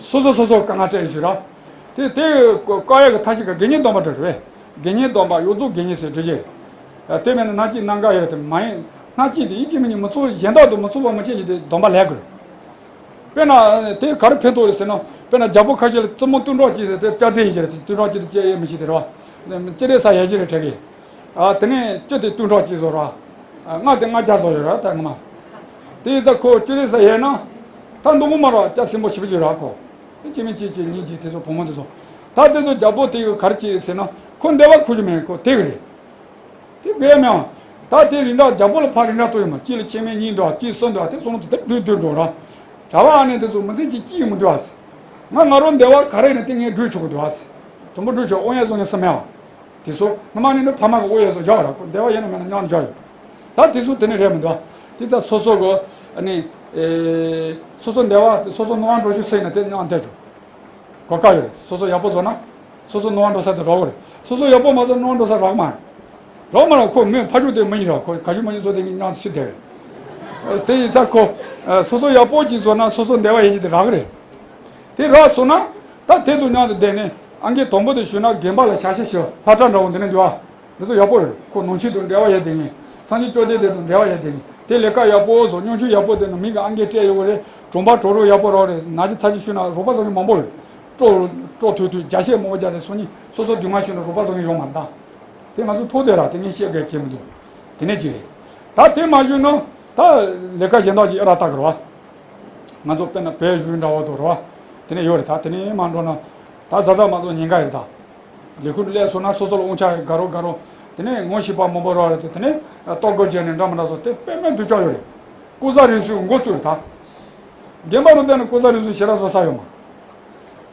སོ་སོ་སོ་སོ་དཀའ་ངལ་སྤྲད་ཞུ་ར། དེ་དེ་བཀག་ཡག་གི་ཐབས་ཤེས་ག་དགེ་བསྙེན་སྡོམ་པ་འགྲོ་རེད། དགེ་བསྙེན་སྡོམ་པ་ཡོངས་རྫོགས་དགེ་བསྙེན་ཟེར་འགྲོ་རྒྱུ། དེ་མིན་ན་སྣ་གཅིག་སྣ་འགའ་ཡོད་དེ་མ་ཡིན་སྣ་གཅིག་དེ་ཡིད་ཆེས་མི་ཉིད་མི་ཚོགས་གཞན་དག་ཏུ་མི་ཚོགས་པ་མི་བྱེད་ཀྱི་དེ་སྡོམ་པ་ལས་དགོས། དཔེར་ན་དེ་ག་རེ་ཕན་ཐོགས་རེད་ཟེར་ན་དཔེར་ན་རྒྱལ་པོ་ཁ་ཤས་ལ་བཙུན་མོ་སྟོང་ཕྲག་གཅིག་ཟེར་དེ་སྐྲ་རྩེ་ཡིན་ཞེས་རེད་དེ་སྟོང་ཕྲག་གཅིག་དེ་སྐྱེ་ཡས་མི་ཤེས་དེ་རེད་བ། སྤྱིར་རེད་ས་ཡ་གཅིག་རེད་དྲན་གི། ཨ་དེ་ནས་བཅུ་དེ་སྟོང་ཕྲག་གཅིག་བཟོ་ར། ལྔ་དེ་ལྔ་བརྒྱ་བཟོ་ཡོད་ར་ད་ངོ་མ། དེ་ཡིན་ཙང་ཁོ་སྤྱིར་རེད་ས་ཡས་ན། ད་མདོ་མོ་མ་ར་སྐྱ་སེང་པོ་ཞེ་པོ་ཅིག་ར་ཁོ། དེ་སྐྱེ་དམན་གཅིག་གཅིག་གཉིས་གཅིག་དེ་ཚོ་བུ་མོ་དེ་ཚོ། ད་དེ་ཚོ་རྒྱལ་པོ་དེ་ཡོད་ག་རེ་བྱེད་ཟེར་ན་ཁོ་འདོད་པ་ཁུར་རྒྱུ་མེད་ཁོ་དེ་གི་རེད། དེ་དགོས་མེད་ཨང་། ད་དེ་རིན་བསྲེག་རྒྱལ་པོ་ལ་ཕར་རིན་བསྲེག་གཏོང་ཡོད་མ་གཅིག་ལ་སྐྱེ་དམན་གཉིས་འདུག་ཨ་གཅིག་གསུམ་འདུག་ཨ་དེ་གསུམ་དུ་དེ་བསྡུས་བསྡུས་འགྲོ་ར། གྲྭ་བ་ཨ་ནེ་དེ་ཚོ་མི་ཚེ་གཅིག་སྐྱིད་མི་འདུག་ཨ། ང་ང་རང་འདས་པ་ག་རེ་ཡིན་ན་དེ་ངས་སྒྲུབ་ཆོག་གི་འདུག་ཨ། དུམ་བུ་སྒྲུབ་ཆོག་དབང་ཡས་བཟོ་མཁན་སུ་མེད་བ། དེ་ཚོ་སྔ་མ་ནས་ནི་ཕ་མ་གི་དབང་ཡས་བཟོ་བཞག་ར་ཁོ་འདས་པ་ཡིན་ན་མིན་ན་མཉམ་བཞག་ཡོད། ད་དེ་ཚོ་དེ་ནས་རེད་མི་འདུག་ཨ། དེ་ཚ་སོ་སོ་གི་ཨ་ནི་ཨེ་སོ་སོ་འདས་པ་སོ་སོ་ནོར་བ་འགྲོ་ཤུགས་སེ་ཡིན་ན་དེ་མཉམ་བསྡད་ཆོག་གོ་སྐབས་ཡོད་རེད། སོ་སོ་ཡག་པོ་བཟོ་ན། སོ་སོ་ནོར་བ་འགྲོ་ས་དེ་རོགས་རེད། སོ་སོ་ཡག་པོ་མ་བཟོ་ནོར་བ་འགྲོ་ས་རག་མ་རེད། རོགས་མ་རེད། ཁོ་མོས་ཕ་ཕྱུག་དེ་མི་ཡིན་ར་ཁོ་ག་ཞུ་མ་ཡིན་བཟོ་དེ་གི་མཉམ་ཤི་བསྡད་རེད། དེ་ཡིན་ས་ཁོ། སོ་སོ་ཡག་པོ་ཅིག་བཟོ་ན་སོ་སོ་འདས་པ་ཡིན་ཞིག་དེ་རག་གི་རེད། དེ་རག་སོང་ན། ད་དེ་དུ་མཉམ་དུ་བསྡད་ནས་ཨང་ཀི་དང་པོ་དེ་ཞུས་ན་དགོན་པ་ལ་ཞབས་ཕྱི་ཞུ་ལྷ་གྲྭ་འདྲ་བོ་འདི་ནས་འགྱུར་བ། འདི་ཚོ་ཡག་པོ་རེད། ཁོ་ནང་ཆོས་དང་འབྲེལ་བ་ཡོད་དེ་ཡིན། སངས་རྒྱས་བཅོམ་ལྡན་འདས་དང་འབྲེལ་བ་ཡོད་དེ་ཡིན། དེ་ལས་ཀ་ཡག་པོ་བཟོ། སྙུང་གཞི་ཡག་པོ་དེ་ནི་མི་གི་ཨང་ཀི་སྤྲད་ཡོད་རེད། གྲོང་པ་གྲོག་རོགས་ཡག་པོ་རོགས་རེད། ན་ཅི་ཚ་ཅི་ཤུ་ན་རོགས་པ་བཟོ་མཁན་མང་པོ་རེད། སྤྲོ་སྤྲོ་ཐུལ་ཐུལ་རྒྱ་བཤད་མང་པོ་རྒྱ་རེད། སོ་ནི་སོ་སོ་སྡུག་བསྔལ་ཤུ་ན་རོགས་པ་བཟོ་མཁན་ཡོང་མ་ད། དེ་ང་ཚོ་ཐོག་དེ་ར་དེ་ངས་བཤད་དགོས་ཀྱི་མི་འདུག་དེ་ནས་ཅི་རེད། ད་དེ་མ་ཞུས་ན་ད་ལས་ཀ་གཞན་དག་ཅིག་ཨེ་ར་ལྟ་གི་རེད་བ། ང་ཚོ་དཔེར་ན་བོད་བཞུགས་འདྲ་བོ་དང་རེད་བ། དེ་ནས་ཡོད་རེད། ད་དེ་ནས་མ་འགྲོ་ན་ད་གཟའ་གཟའ་མ་གཏོགས་ཉེན་ཁ་ཡོད་ད། ལས་ཁུར་སླེབས་སོང་ན་སོ་སོ་ལ་དབང་ཆ་དགའ་རོགས་དགའ་རོགས། དེ་ནས་ངོ་ཤེས་པ་མང་པོ་རོགས་རེད་དེ། དེ་ནས་ལྟོ་གོས་བརྗེས་ནས་འདྲ་མི་འདྲ་བཟོ་དེ་དཔེ་མེད་སྡུག་ཅག་ཡོད་རེད། ལྐོག་ཟ་རུལ་སུངས་འགོ་བཙུགས་རེད་ད། རྒན་པ་རུ་བསྡད་ནས་ལྐོག་ཟ་རུལ་སུངས་ཞེ་དྲག་བཟོ་ས་ཡོད་མ།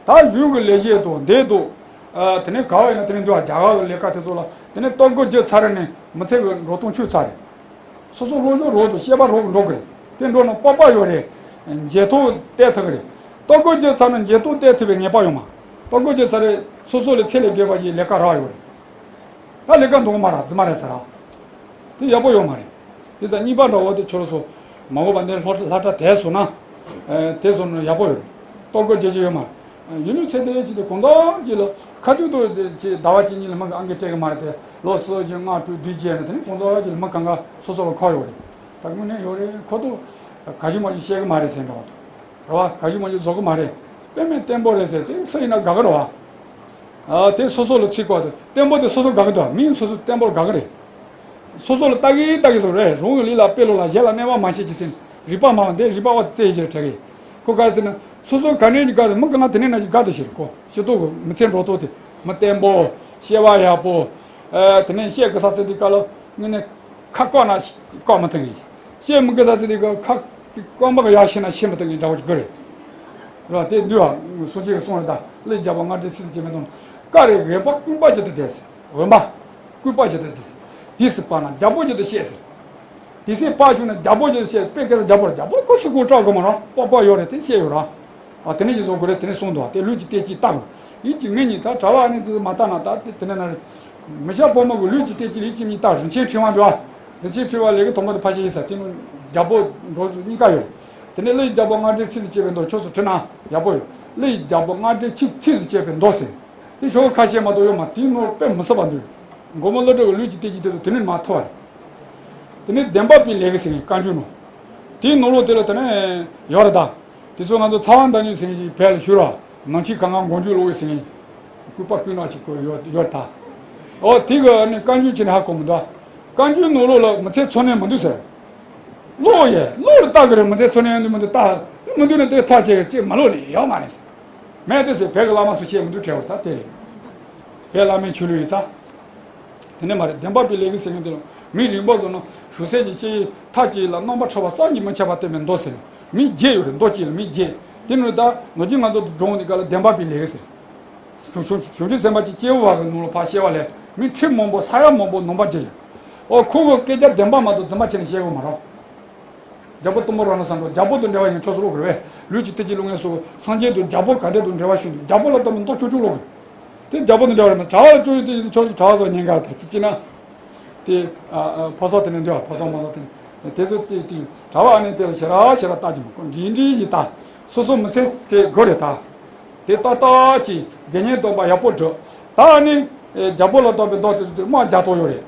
ད་གཞུང་གི་ལས་བྱེད་དང་འདས་དང་། དེ་ནས་ག་བ་ཡིན་ན་དེ་ནས་འདུག་ཨ། རྒྱ་གར་གི་ལས་ཀ་དེ་ཚོ་ལ་དེ་ནས་ལྟོ་གོས་བརྗེས་ཚར་ནས་མི་ཚེ་གི་འགྲོ་སྟངས་ཆོད་ཚར་རེད། སོ་སོ་སློབ་སྦྱོང་རོགས་དང་བཤད་པ་རོགས་འགྲོ་གི་རེད། དེ་འགྲོ་ན་སྤོབས་པ་ཡོད་རེད། འཇོན་ཐང་སྟེར་ཐུབ་ཀྱི་རེད། ལྟོ་གོས་བརྗེས་ཚར་ན་འཇོན་ཐང་སྟེར་ཐུབ་པའི་ངེས་པ་ཡོད་མ། ལྟོ་གོས་བརྗེས་ཚར་རེད། སོ་སོ་ལས་ཚད་ལས་བརྒལ་བ་ཞིག་ལས་ཀ་རག་ཡོད་རེད། ད་ལས་ཀ་འདུག་མ་ར་རྫུན་མ་རེད་ཟེར་ར། དེ་ཡག་པོ་ཡོད་མ་རེད། དེ་ད་གཉིས་པ་འདྲ་བོ་དེ་ཁྱོད་རང་ཚོ་མ་འོངས་པ་ནས་སློབ་སློབ་གྲྭ་དེ་སོང་ན། དེ་སོང་ན་ཡག་པོ་ཡོད་རེད། ལྟོ་གོས་བརྗེ་རྒྱུ་ཡོད་མ་རེད། ཡིན་ནའི་ཚེ་དེ་ཅི་དེ་གང་ཟག་ཅིག་ལ་ཁ་ཐུག་ཏུ་ཅིག་ཟླ་བ་གཅིག་གཉིས་ལ་མི་གི་ཨང་ཀི་སྤྲད་གི་མ་རེད་དེ། ལོ་གསུམ་བཞི་ལྔ་དྲུག་བདུན་བརྒྱད་ནས་དེ་ནི་གང་ཟག་ཅིག་ལ་མི་གང་ག་སོ་སོ་ལ་ཁོག་ཡོད་རེད། ད་དངོས་གནས་ཡོད་རེད། ཁོ་ཐུག་ག་ཞུ་མ་ཞུ་བཤད་གི་མ་རེད་ཟེར་འདྲ་བ་དང་། རེད་བ། ག་ཞུ་མ་ཞུ་བཟོ་གི་མ་རེད། དཔེ་མེད་བརྟན་པོ་རེད་ཟེར་དེ་སུ་ཡིན་ན་དགའ་གི་རེད་བ། ཨ་དེ་སོ་སོ་ལ་ཚིག་གོ་དེ་བརྟན་པོ་དེ་སོ་སོ་དགའ་གི་འདུག་མིང་སོ་སོ་བརྟན་པོ་ལ་དགའ་གི་རེད། སོ་སོ་ལ་ལྟ་གི་ལྟ་གི་བཟོ་རེད། རང་གི་ལུས་ལ་དཔེ་ལོ་ལ་གཞན་ལ་གནོད་པ་མ་བྱེད་ཅིག་ཟེར་རིག་པ་མང་བ་འདི་རིག་པ་བ་རྩེ་ཞེས་དྲན་གི། ཁོ་ག་ཟེར་ན་སོ་སོ་ག་ནས་ཀྱི་དགའ་དེ་མི་གང་དེ་ནས་ན་ཞིག་དགའ་དེ་ཞེས་གོ་ཤི་ཏོ་གི་མི་ཚེ་འགྲོ་ཏོ་དེ་མི་བརྟན་པོ། སྐྱེ་བ་ཡག་པོ། ཨ་དེ་ནས་བཤད་གི་ས་ཚེ་འདི་ག་ལ་ངས་ནས། ཁ་བཀག་ན་བཀག་མི་ཐུབ་ངེས། བཤད་མི་དགོས་ས་ཟེར་དེ་ག་ཁ་རྐང་པ་ག་ཡར་ཕྱིན་ན་ཕྱིན་མི་ཐུབ་ངེས་འདྲ་བོ་ཞིག་དགོས་རེད། ར་དེ་འདུས་པ་སངས་རྒྱས་ཀྱིས་གསུངས་རེད་ད། གླུ་རྒྱག་པ་སྔ་འགྲོའི་ཚིག་ཏུ་བྱས་པའི་དོན། བཀའ་རེ་རེ་བ་ཀུན་པ་ཇི་ལྟར་འདས། འོན་པ། ཀུན་པ་ཇི་ལྟར་འདས། དུས་སུ་བབས་ན་རྒྱལ་པོ་ཇི་ལྟར་བཤད་ཟེར། དུས་སུ་བབས་བྱུང་ན་རྒྱལ་པོ་ཇི་ལྟར་བཤད། དཔེ་སྐད་ཆ་རྒྱལ་པོ་རྒྱལ་པོ་ཁོ་སུ་གོ་སྐྲག་དགོས་མ་རེད། སྤོབས་པ་ཡོད་རེད་དེ་བཤད་ཡོད་ར། ཨ་དེ་ནས་ཀྱི་བཟོ་དགོས་རེད། དེ་ནས་གསུངས་འདུག་དེ་ལུས་ཀྱི་རྟེན་གཅིག་བལྟ་དགོས། ཡིད་ཀྱི་མིག་གཉིས་ད་གྲྭ་བ་ནི་དེ་མ་བལྟ་ན་ད་དེ་དེ་ནས་ན་རེད། མི་སྐྱ་ཕོ་མོ་གི་ལུས་ཀྱི་རྟེན་གཅིག་ཡིད་ཀྱི་མིག་བལྟ། རིན་ཆེན་ཕྲེང་བ་འདུག་རིན་ཆེན་ཕྲེང་བ་ལས་ཀྱི་དང་པོ་དེ་ཕལ་ཆེར་ཡིན་ས་དེ་ནི་རྒྱལ་པོ་འགྲོ་གཉིས་ཀ་ཡོད། དེ་ནས་གླུ་ཡི་རྒྱལ་པོ་སྔ་འགྲོའི་ཚིག་ཏུ་བྱས་པའི་མདོ་ཕྱོགས་སུ་བྲིས་ན་ཡག་པོ་ཡོད། གླུ་ཡི་རྒྱལ་པོ་སྔ་འགྲོའི་ཚིག་ཚིག་ཏུ་བྱས་པའི་མདོ་ཟེར། དེ་ཞོགས་ཁ་ཤས་མ་གཏོགས་ཡོད་མ། དེའི་ནོར་དཔེ་མི་སྲིད་པ་འདུག་མགོན་པོ་ཀླུ་སྒྲུབ་ཀྱི་ལུས་ཀྱི་རྟེན་གཅིག་དེ་ཚོ་དེ་ནས་མ་ཐོབ་པ་རེད། དེ་ནས་བདེན་པ་པའི་ལས་ཀྱི་ཟེར་བཀའ་འགྱུར་ནོ། དེའི་ནང་ལོགས་དེ་ལ་དེ་ནས་ཡོད་རེད་ད། དེ་ཚོ་ང་ཚོ་ཚ་བ་མདའ་ཉིད་ཟེར་མཁན་ཞིག་བལ་ལ་བཞུར་བ། ནང་ཆོས་གང་ག་མགོ་མཇུག་ཀློག་གི་ཟེར་མཁན། སྐུད་པ་སྐུད་ནག་ཅིག་གོ་ཡོད་ཡོད་ད། ཨོ་དེ་གི་ནི་བཀའ་འགྱུར་ཅི་ནས་ཧ་གོ་མི་འདུག་བཀའ་འགྱུར་ནང་ལོགས་ལ་མི་ཚེ་འཚོ་གནས་མི་འདུག་ཟེར། ཀློག་ཡས་ཀློག་ལ་ལྟ་གི་རེད། མི་ཚེ་འཚོ་གནས་འདུག་མི་འདུག་ལྟ་མི་འདུག་ནས་དེ་ཐག་བཅད་གི་ཅིག་མ་ཀློག་ནས་ཡོད་མ་རེད་ཟེར། མེད་དེ་ཟེར། བོད་ཀྱི་བླ་མ་ཚོ་བཤད་མི་འདུག་བྲལ་བ་ད་དེ་རེད། བོད་བླ་མའི་ཆོས་ལུགས་ཡིན་ས། དེ་ནས་མ་རེད། བདེན་པ་པའི་ལས་ཀྱི་ཟེར་མཁན་དེ་ལ་མིག་རིང་པོ་བཟོ་ན་ཞུགས་ཟས་ཀྱི་ཤེས་ཡིན་ཐག་བཅད་ལ་རྣམ་པར་འཁྲུལ་པ་བསམ་གྱིས་མི་ཁྱབ་པ་སྟོན་པའི་མདོ་ཟེར། མིག་བརྒྱད་ཡོད་རེད། མདོ་གཅིག་ལ་མིག་བརྒྱད། དེ་ནས་ད་ནོར་གྱི་ང་ཚོ་འགྲོ་འོང་དེ་ག་ལ་བདེན་པ་པའི་ལས་ཀྱི་ཟེར། བྱང་ཆུབ་སེམས་དཔའ་གྱིས་སྐྱེ་བོ་བ་གི་ནང་ལ་ཕར་སྐྱེ་བ་ལས་མི་ཁྲི་མང་པོ་ས་ཡ་མང་པོ་ནང་པ་བརྒྱུད། ཨོ་ཁོ་གི་སྐད་ཆ་བདེན་པ་མ་གཏོགས་རྫུན་པ་བྱས་ནས་བཤད་དགོས་མ་རེད། རྒྱལ་པོ་གཏུམ་པོ་ར་ན་ཟེར་འགྲོ། རྒྱལ་པོ་དང་འབྲེལ་བ་ཡིན་ཆོས་སུ་ཀློག་དགོས་རེད། ལུས་ཀྱི་རྟེན་གཅིག་ཀློག་མཁན་སོགས་སངས་རྒྱས་དང་རྒྱལ་པོ་ག་འདྲས་དང་འབྲེལ་བ་ཞུ་འདུག་རྒྱལ་པོ་ལ་ལྟ་བུ་མདོ་ཆུང་ཆུང་ཀློག་དགོས། དེ་རྒྱལ་པོ་དང་འབྲེལ་བ་རེད་མ། གྲྭ་བ་ལ་ཅོ་ཡི་དེ་ཡི་ཆོས་སུ་གྲྭ་བ་ཚོ་ཉན་ག་ད་ཅི་ཅི་ན། དེ་ཕོ་སོགས་དེ་ནས་འདུག་ཕོ་སོགས་མོ་སོགས་དེ་ནས་དེ་ཚོ་དེ་དེ་གྲྭ་བ་ཨ་ནི་དེ་ལ་ཞེ་དྲག་ཞེ་དྲག་ལྟ་གི་མ་ཁོ་འདྲིས་འདྲིས་ཡི་ད་སོ་སོ་མི་ཚེ་དེ་དགོས་རེད་ད། དེ་ཏག་ཏག་ཅིག་དགེ་བསྙེན་སྡོམ་པ་ཡག་པོ་སྒྲུབ། ད་ནི་རྒྱལ་པོ་ལ་སྡོམ་པའི་མདོ་དེ་ཚོ་དེ་དམག་རྒྱག་ཐོག་ཡོད་རེད།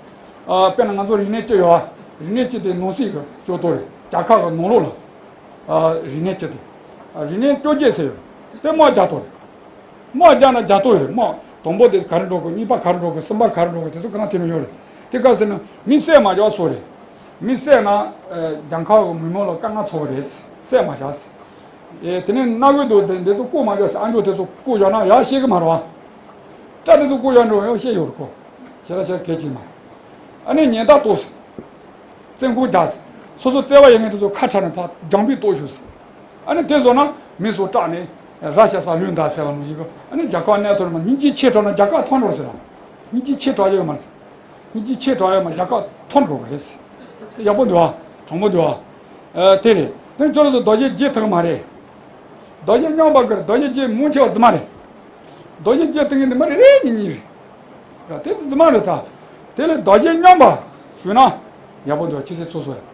དཔེར་ན་ང་ཚོ་རིག་གནས་སྤྱི་ཡོད་ཨ། རིག་གནས་སྤྱི་དེ་ནང་སྲིད་ཀྱི་སྤྱོད་ཐོག་རེད། རྒྱལ་ཁབ་ཀྱི་ནང་ལོགས་ལ་རིག་གནས་སྤྱི་དེ་རིག་གནས་སྤྱོད་བརྒྱད་ཟེར་ཡོད་དེ་དམག་རྒྱག་ཐོག་རེད། དམག་རྒྱག་ན་རྒྱག་ཐོག་ཡོད་རེད། དམག་དང་པོ་དེ་ག་རེ་འགྲོ་དགོས། གཉིས་པ་ག་རེ་འགྲོ་དགོས། གསུམ་པ་ག་རེ་འགྲོ་དགོས། དེ་ཚོ་གང་དེ་ནང་ཡོད་རེད། དེ་ག་ཟེར་ན་མི་བསད་མ་རྒྱག་སྲོལ་རེད། མི་བསད་ན་རྒྱལ་ཁབ་ཀྱི་མི་མང་ལ་དཀའ་ངལ་ཚོར་བ་རེད། བསད་མ་བཞག་ཟེར། ཨེ་དེ་ནས་སྣ་དགུ་དུ་དེ་འདི་ཚོ་བཀོག་མ་བཞག་ཟེར། ཨ་མཆོག་དེ་ཚོ་བཀོག་བཞག་ན་ཡག་ཤེས་གི་མ་རེད་བ། སྐྲ་དེ་ཚོ་བཀོག་བཞག་འགྲོ་ཡག་ཤེས་ཡོད་རེད་ཁོ། ཤེས་ར་ཤེས་གལ་ཆེ་མ། ཨ་ནི་ཉེན་བརྡ་གཏོང་ཟེར། བཙོན་ཁང་རྒྱག་ཟེར། སོ་སོ་བཙལ་བ་ཡོད་མཁན་དེ་ཚོ་ཁ་བྲལ་ནས་ཕར་རྒྱང་འབུད་གཏོང་ཤོག་ཟེར། ཨ་ནི་དེ་བཟོ་ན་མི་ཚོ་སྐྲག་ནས་ ར་ཤ་ས་ལུས་འདའ་ཟེར་བ་ནང་བཞིན་གྱི། ཨ་ནི་རྒྱ་གར་གནས་ཐོར་མ་སྙིང་རྗེ་ཆེ་དྲགས་ན་རྒྱ་གར་ཐོན་འགྲོ་ཟེར་ར། སྙིང་རྗེ་ཆེ་དྲགས་ཡོད་མ་རེད། སྙིང་རྗེ་ཆེ་དྲགས་ཡོད་མ་རྒྱ་གར་ཐོན་འགྲོ་གི་རེད། ཡག་པོ་འདུག་ཨ། དྲང་པོ་འདུག་ཨ། ཨ། དེ་རེད། དེ་ཁྱོད་རང་ཚོ་རྡོ་རྗེ་རྗེ་ཐུག་མ་རེད། རྡོ་རྗེ་སྙོམས་པ་གི་རྡོ་རྗེ་རྗེ་མང་ཆེ་བ་རྫུན་མ་རེད། རྡོ་རྗེ་རྗེ་ཐུག་མཁན་དེ་མི་རེ་རེ་གཉིས་གཉིས་རེད། ད་དེ་རྫུན་མ་རེད་ད། དེ་ལས་རྡོ་རྗེ་སྙོམས་པ་ཞུས་ན་ཡག་པོ་འདུག་ཁྱེད་ཚོས་སོ་སོ་རེད།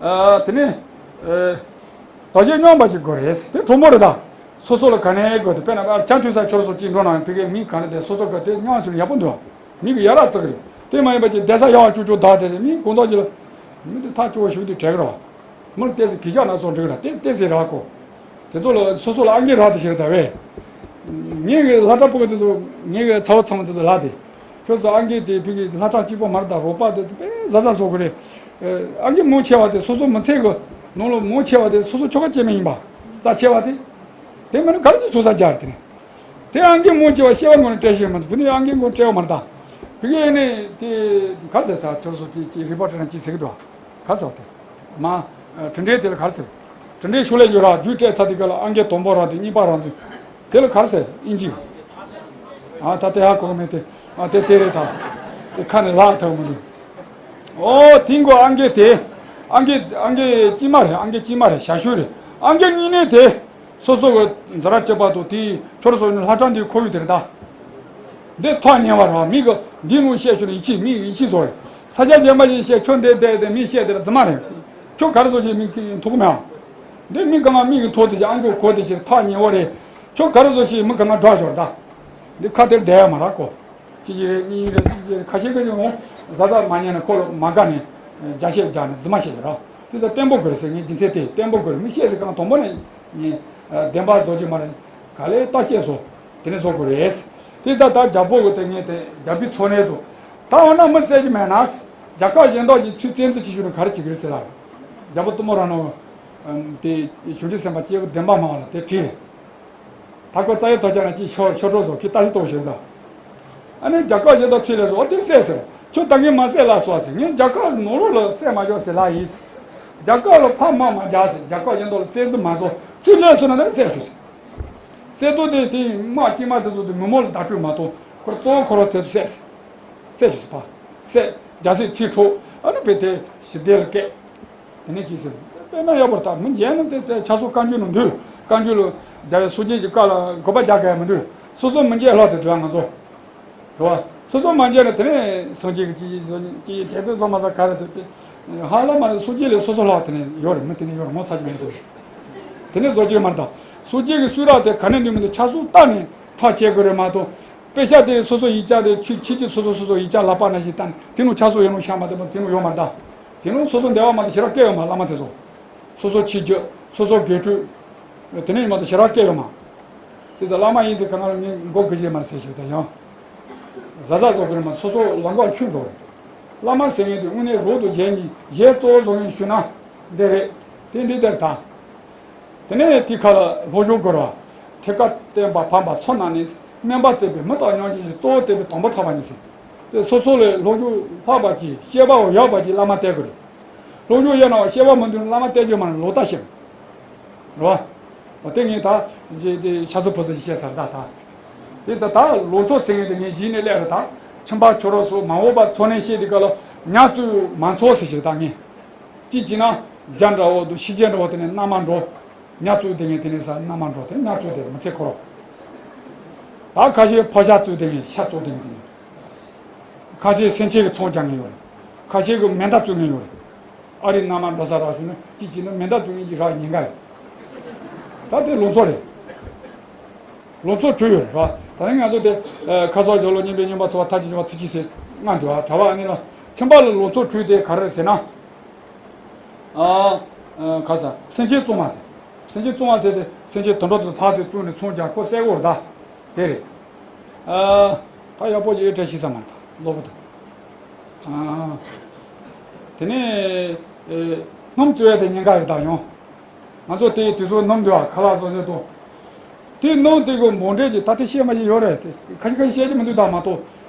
ཨ། དེ་ནས། ཨ། རྡོ་རྗེ་སྙོམས་པ་ཞིག་དགོས་རེད། དེ་གྲུང་པོ་རེད་ད། སོ་སོ་ལ་ག་ནས་དགོས་དེ། དཔེར་ན་ཨ། ཆ་མཐུན་ས་ཁྱོད་སོ་གཅིག་འགྲོ་ན་ཡང་ཕ་གིའི་མི་ག་ནས་དེ་སོ་སོ་ག་དེ་སྙོམས་སུ་ཡག་པོ་འདུག་མི་གི་ཡ་རབས་བརྩི་གི་རེད། དེ་མ་ཡིན་པ་ཅིག་བསྡད་ས་ཡག་བཅུག་བཅུག་བདག་དེ་མི་དགོང་དག་ཅིག་ལ། མི་དེ་ཐག་ཆོད་པོ་ཞུགས་དེ་བྲལ་གི་རེད་བ། མི་ལ་བལྟས་ཚེ་གི་ཅག་ན་སོང་འགྲིག་ར་དེ་བལྟས་ཚེ་ར་གོ། དེ་ཚོ་ལ་སོ་སོ་ལ་ཨང་ཀི་རག་དེ་ཞིག་ད་བས། ངེད་ཀྱི་ལྷ་བྲག་ཕུག་དེ་ཚོ་ངེད་ཀྱི་ཚ་བོ་ཚང་མ་དེ་ཚོ་ལ་དེ། ཁྱོད་ཚོ་ཨང་ཀི་དེ་ཕུག་གི་ལྷ་བྲག་གཅིག་པོ་མར་ད་རོགས་པ་དེ་དཔེ་ཟ་ཟ་བཟོ་གི་རེད། ཨང་ཀི་མང་ཆེ་བ་དེ་སོ་སོ་མི་ཚེ་གི་ནང་ལོ་མང་ཆེ་བ་དེ་སོ་སོ་ཆོ་ག་བྱེད་མི་ཡིན་པ། རྩ་ཆེ་བ་དེ། དེ་མིན་ན་ག་རེ་ཅིག་ཆོ་ས་སྦྱར་དེ་ནས། དེ་ཨང་ཀི་མང་ཆེ་བ་བཤད་པ་ངོ་ནས་སྤྲད་ཤེས་མི་འདུག་ཕུག་ནས་ཨང་ཀི་མགོ་སྤྲད་པ་མར་ད། ཕུག་གི་ནས་དེ་ག་ཟེར་ད་ཁྱོད་ཚོ་དེ་ཅིག་རི་པོ་ཊར་ན་ཅིག་ཟེར་གི་འདུག་ག་ཟེར་བ་དེ། མ། གྲུབ་འབྲས་དེ་ལ་ག་རེ་ཟེར། གྲུབ་འབྲས་ཤོག་ལྷེ་ཡོད་ར་རྒྱུས་སྤྲད་ཚར་དུས་སྐབས་ལ་ཨང་ཀི་དང་པོ་རག་དུས་གཉིས་པ་རག་དུས། དེ་ལ་ག་རེ་ཟེར་ཨིན་ཇི། ཨ། ད་དེ་ཧ་གོ་གི་མེད་དེ། ཨ། དེ་དེ་རེད་ད། དེ་ཁ་ནས་ལྷག་ཐུབ་མི་འདུག་ཨོ། དེ་མགོ་ཨང་ཀི་དེ། ཨང་ཀི་ཨང་ཀི་དཀྱིལ་མ་རེད། ཨང་ཀི་དཀྱིལ་མ་རེད། ཞ་ཞུ་རེད། ཨང་ཀི་གཉིས་ནས་དེ། སོ་སོ་གི་འཛིན་གྲྭ་བཅུ་པ་དང་དེའི་ཁྱོད་ཚོ་ནི་ལྷ་བྲག་འདིའི་ཁོར་ཡུག་དེ་རེད་ད། འདི་ཐག་ཉེ་བ་རེད་བ། མི་གི་འདི་ནང་བཤད་ཆོག་ན་ཡིད་ཆེས། མི་ཡིད་ཆེས་བཟོ་རེད། ས་ཆ་གཞན་པ་ཞིག་བཤད་ཁྱོད་འདི་བསྡད་དེ་མི་བཤད་དེ་ར་རྫུན་མ་རེད། ཁྱོད་ག་རེ་བཟོ་ཞིག་མི་ཐུག་མེད་ཨ། འདི་མི་གང་ང་མི་གི་ཐོག་དེ་ཞིག་ཨང་ཀི་གོ་དེ་ཞིག་ཐག་ཉེ་བོ་རེད། ཁྱོད་ག་རེ་བཟོ་ཞིག་མི་གང་ང་འགྲོ་ཞོར་ད། འདི་ཁ་དེར་བསྡད་ཡ་མ་རག་གོ། གཅིག་གིས་རེད། གཉིས་རེད། གཅིག་གིས་རེད། ཁ་ཤས་ཀྱིས་ཡང་ཟ་ཟ་མ་ཉན་ནས་ཁོ་ལ་མ་དགའ་ནས་རྒྱ་བཤད་རྒྱག་ནས་རྫུན་མ་བཤད་ཀྱི་ར། དེ་ཚོ་བརྟན་པོ་དགོས་རེད་ཟེར། ངས་རྒྱུ་མཚན་དེ་བརྟན་པོ་དགོས་རེད། མི་བཤད་ཟེར་གང་དང་པོ་ནས་ངས་བདེན་པ་བཟོ་རྒྱུ་མ་རེད། ག་ལེར་བརྟག་དཔྱད་བཟོ། དེ་ནས་བཟོ་དགོས་རེད། དེ་ཚ་ད་རྒྱལ་པོ་གི་དེ་ངས་དེ་རྒྱལ་པོའི་འཚོ་གནས་དུ། ད་འོ་ན་མི་བསད་རྒྱུ་མེད་ན། རྒྱལ་ཁབ་གཞན་དག་གིས་ཚུར་བཙན་འཛུལ་བྱེད་ཞུ་ན་ག་རེ་བྱེད་ཀྱི་རེད་ཟེར་ལ། རྒྱལ་པོ་གཏུམ་མོ་ར་ནོ། དེ་བྱང་ཆུབ་སེམས་དཔའ་སྐྱེས་བུ་བདེན་པ་སྨྲ་བ་ལ་དེ་དྲིས་རེད། ད་ཁོ་རྩ་ཡི་ཐོག་ཆ་ན་ཅིག་ཤོ་ཤོ་སྤྲོ་བཟོ་ཁྱི་ལྟ་སི་ཏོག་ཞོན་ད། ཨ་ནི་རྒྱ་གར་གཞན་དག་ཚུར་ལས་སོ་དེ་བསད་ཟེར། ཁྱོད་ད་གིན་མ་བསད་ལ་སོ་ཟེར། ངས་རྒྱ་གར་ནོར་ལོག་ལ་བསད་མ་འཇོག་ཟེར་ལ་ཡིན། རྒྱ་གར་ལ་ཕར་དམག་མ་རྒྱག་ཟེར། རྒྱ་གར་གཞན་དག་ལ་བཙན་འཛུལ་མ་བཟོ། ཚུར་ལས་སོ་ན་ད་བསད་སོ་ཟེར། བསད་དོ་དེ་དེ་དམག་དཀྱུས་མ་དེ་ཚོ་དེ་མི་མོ་ལ་བརྡ་སྤྲོད་མ་གཏོང་། ཁོ་གཙོ་བོ་ཁོ་རང་དེ་ཚོ་བསད་ཟེར། བསད་སོ་ཟེར་ཕ། བསད། རྒྱལ་སྲིད་ཚུར་འཕྲོག་ཨ་ནི་བེ་དེ་ཞི་བདེ་ལ་སྐད། དེ་ནས་ཅི་ཟེར། དཔེར་ན་ཡག་པོ་རེད་ད། མི་མཇལ་ན་དེ་དེ་ཆ་སོགས་བཀའ་འགྱུར་ནང་འདུག་བཀའ་འགྱུར་ལ་རྒྱལ་བའི་སྲོག་བཅད་ཀྱི་བཀའ་ལ་དགོས་པ་རྒྱག་ག་ཡ་མི་འདུག་སོ་སོ་མི་མཇལ་ལྷག་དེ་འདུག་ང་ཚོ། རེད་བ། སོ་སོ་མ་མཇལ་ན་དེ་ནས་སངས་རྒྱས་ཀྱི་ཅི་ཅི་ཅི་དེ་དུས་བཟོ་མ་ཟ་ག་རེ་ཟེར་ཏེ། ཧ་ལམ་མ་རེད། སྲོག་བཅད་ལས་སོ་སོ་ལྷག་དེ་ནས་ཡོད་རེད། མི་དེ་ནས་ཡོད་རེད། ངོ་ཚ་གི་མི་འདུག་དེ་ནས་བཟོ་རྒྱུ་མ་རེད་ད། སྲོག་བཅད་ཀྱི་གསུང་རབ་དེ་ག་ནས་འདུག་མི་འདུག་ཆ་སོགས་བལྟས་ནས་ཐག་བཅད་དགོས་རེད་མ་གཏོགས། དཔེ་ཆ་དེ་སོ་སོ་ཡིག་ཆ་དེ་ཆུ་ཆུ་ཆུ་སོ་སོ་སོ་སོ་ཡིག་ཆ་ལག་པ་ན་ཞིག་བལྟས་ནས་དེ་ནང་ཆ་སོགས་ཡོད་ནོ་ཤ་མ་དེ་མོ་དེ་ནང་ཡོད་མ་རེད་ད། དེ་ནང་སོ་སོ་འདས་པ་མ་གཏོགས་ཞེ་དྲག་སྐད་ཡོད་མ། བླ་མ་དེ་ཚོ། སོ་སོ་ཕྱི་རྒྱུད། སོ་སོ་དགེ་ཕྲུག་དེ་ནས་ཡིན་མ་གཏོགས་ཞེ་དྲག་སྐད་ཡོད་མ། དེ་ཚོ་བླ་མ་ཡིན་ཟེར་ག་ང་ལ་ངས་མགོ་སྒུར་བྱེད་མ་ཟེར་ཞིག་ད་ཡང་། གཟའ་གཟའ་བཟོ་དགོས་རེད་མ། སོ་སོ་ལམ་ཁ་འཆུག་འགྲོ་རེད། བླ་མ་ཟེར་མཁན་དེ་དངོས་གནས་རོགས་དང་གཞན་གཉིས་གཞན་གཙོ་བོ་བཟོ་མཁན་ཞུ་ན་འདི་རེད། དེ་འདི་ལྟར་ད། དེ་ནས་དེ་ཁ་ལ་སློབ་སྦྱོང་དགོས་རེད་བ། ཐད་ཀར་བསྟན་པ་ཕམ་པ་སོ་ན་ནི། སྨན་པ་བསྟེན་པས་མི་རྟག་ཉམས་སྐྱེ་ཞིང་། གཙོ་བོ་བསྟེན་པས་དང་པོ་ཐར་པ་ཉིད་ཟེར། དེ་སོ་སོ་ལས་སློབ་སྦྱོང་ལྷག་པ་ཅིག་ཤེས་པ་ཡག་པ་ཅིག་བླ་མ་བསྟེན་དགོས་རེད། སློབ་སྦྱོང་ཡོད་ན་བ་ཤེས་པ་མི་འདུག་ན་བླ་མ་བསྟེན་རྒྱུ་མ་རེད། ལོག་ལྟ་ཞིག་རེད་བ། འོ་དེ་ངས་ད་ཇེ་དེ་ཤ་ཚ་ཕོ་ཚ་ཞིག་བཤད་ཚར་ད་ད། དེ་ད་ད་ལང་ཚོ་ཟེར་མཁན་དེ་ངས་གཞི་ནས་སླེབས་རེད་ད། ཁྱིམ་པ་ཁྱོད་རང་ཚོ་མ་འོངས་པ་འཚོ་གནས་བྱེད་དུས་སྐབས་ལ་ཉ་བཙུགས་མ་འཚོ་ཟེར་ཞིག་ད་ངས། ཅི་བྱས་ན་རྒྱ་འདྲ་བོ་དང་ཕྱི་རྒྱལ་འདྲ་བོ་དེ་ནས་མནའ་མ་འགྲོ། ཉ་བཙུགས་དེ་ངས་དེ་ནས་ས་མནའ་མ་འགྲོ་དེ་ཉ་བཙུགས་དེ་མི་ཚེ་འཁོར། ད་ཁ་ཤས་ཕོ་ཤ་བཙུགས་དེ་ངས་ཤ་བཙུགས་དེ་ངས་དེ་ནས། ཁ་ཤས་སེམས་ཅན་གྱི་ཚོང་རྒྱག་མཁན་ཡོད་རེད། ཁ་ཤས་ཀྱི་མེ་མདའ་བཙུགས་མཁན་ཡོད་རེད། ཨ་རིའི་མནའ་མ་འགྲོ་ས་རག་བྱུང་ན་ཅི་བྱས་ན་མེ་མདའ་བཙུགས་མཁན་གྱི་རག་ཉེན་ཁ་ཡོད། ད་དེ་ལང་ཚོ་རེད། ལང་ཚོ་བྲོས་ཡོད་རེད་བ། ད་ནི་ང་ཚོ་དེ་ཁ་སང་ཇོ་ལོ་སྙིང་པའི་སྙིང་པ་ཚོ་བ་ཐ་ཅི་ཅི་བ་ཚི་ཅི་ཟེར་ང་འདི་བ་གྲྭ་བ་ཨ་ནི་ལ་ཁྱིམ་པ་ལ་ལང་ཚོ་བྲོས་དེ་ག་རེ་རེད་ཟེར་ན། ཨ། ཨ། ག་ས་སེམས་ཅན་བཙོང་བ་ཟེར། སེམས་ཅན་བཙོང་བ་ཟེར་དེ་སེམས་ཅན་དུད་འགྲོ་དེ་ཚོ་ཕར་ཚུར་བཙོང་ནས་ཚོང་རྒྱག་ཁོ་བསད་དགོས་རེད་ད། དེ་རེད། ཨ། ད་ཡག་པོ་ཡོད་བཀྲ་ཤིས་ས་མ་རེད་ད་ལོ་པོ་ད། ཨ། དེ་ནས་ཨེ། སྣུམ་བཙོས་ཡ་དེ་ཉེན་ཁ་རེད་ད་ཡང་། ང་ཚོ་དེ་དུས་ཚོད་སྣུམ་འདུག་ཨ་ཁ་ལག་བཟོ་བྱེད་དོ། དེ་སྣུམ་དེ་གོ་འབོ་འདྲེ་གྱི་ད་དེ་བཤད་མ་བཤད་ཡོད་རེད་དེ་ཁ་ཤས་ཁ་ཤས་བཤད་ཀྱི་མི་འདུག་ད་མ་གཏོགས་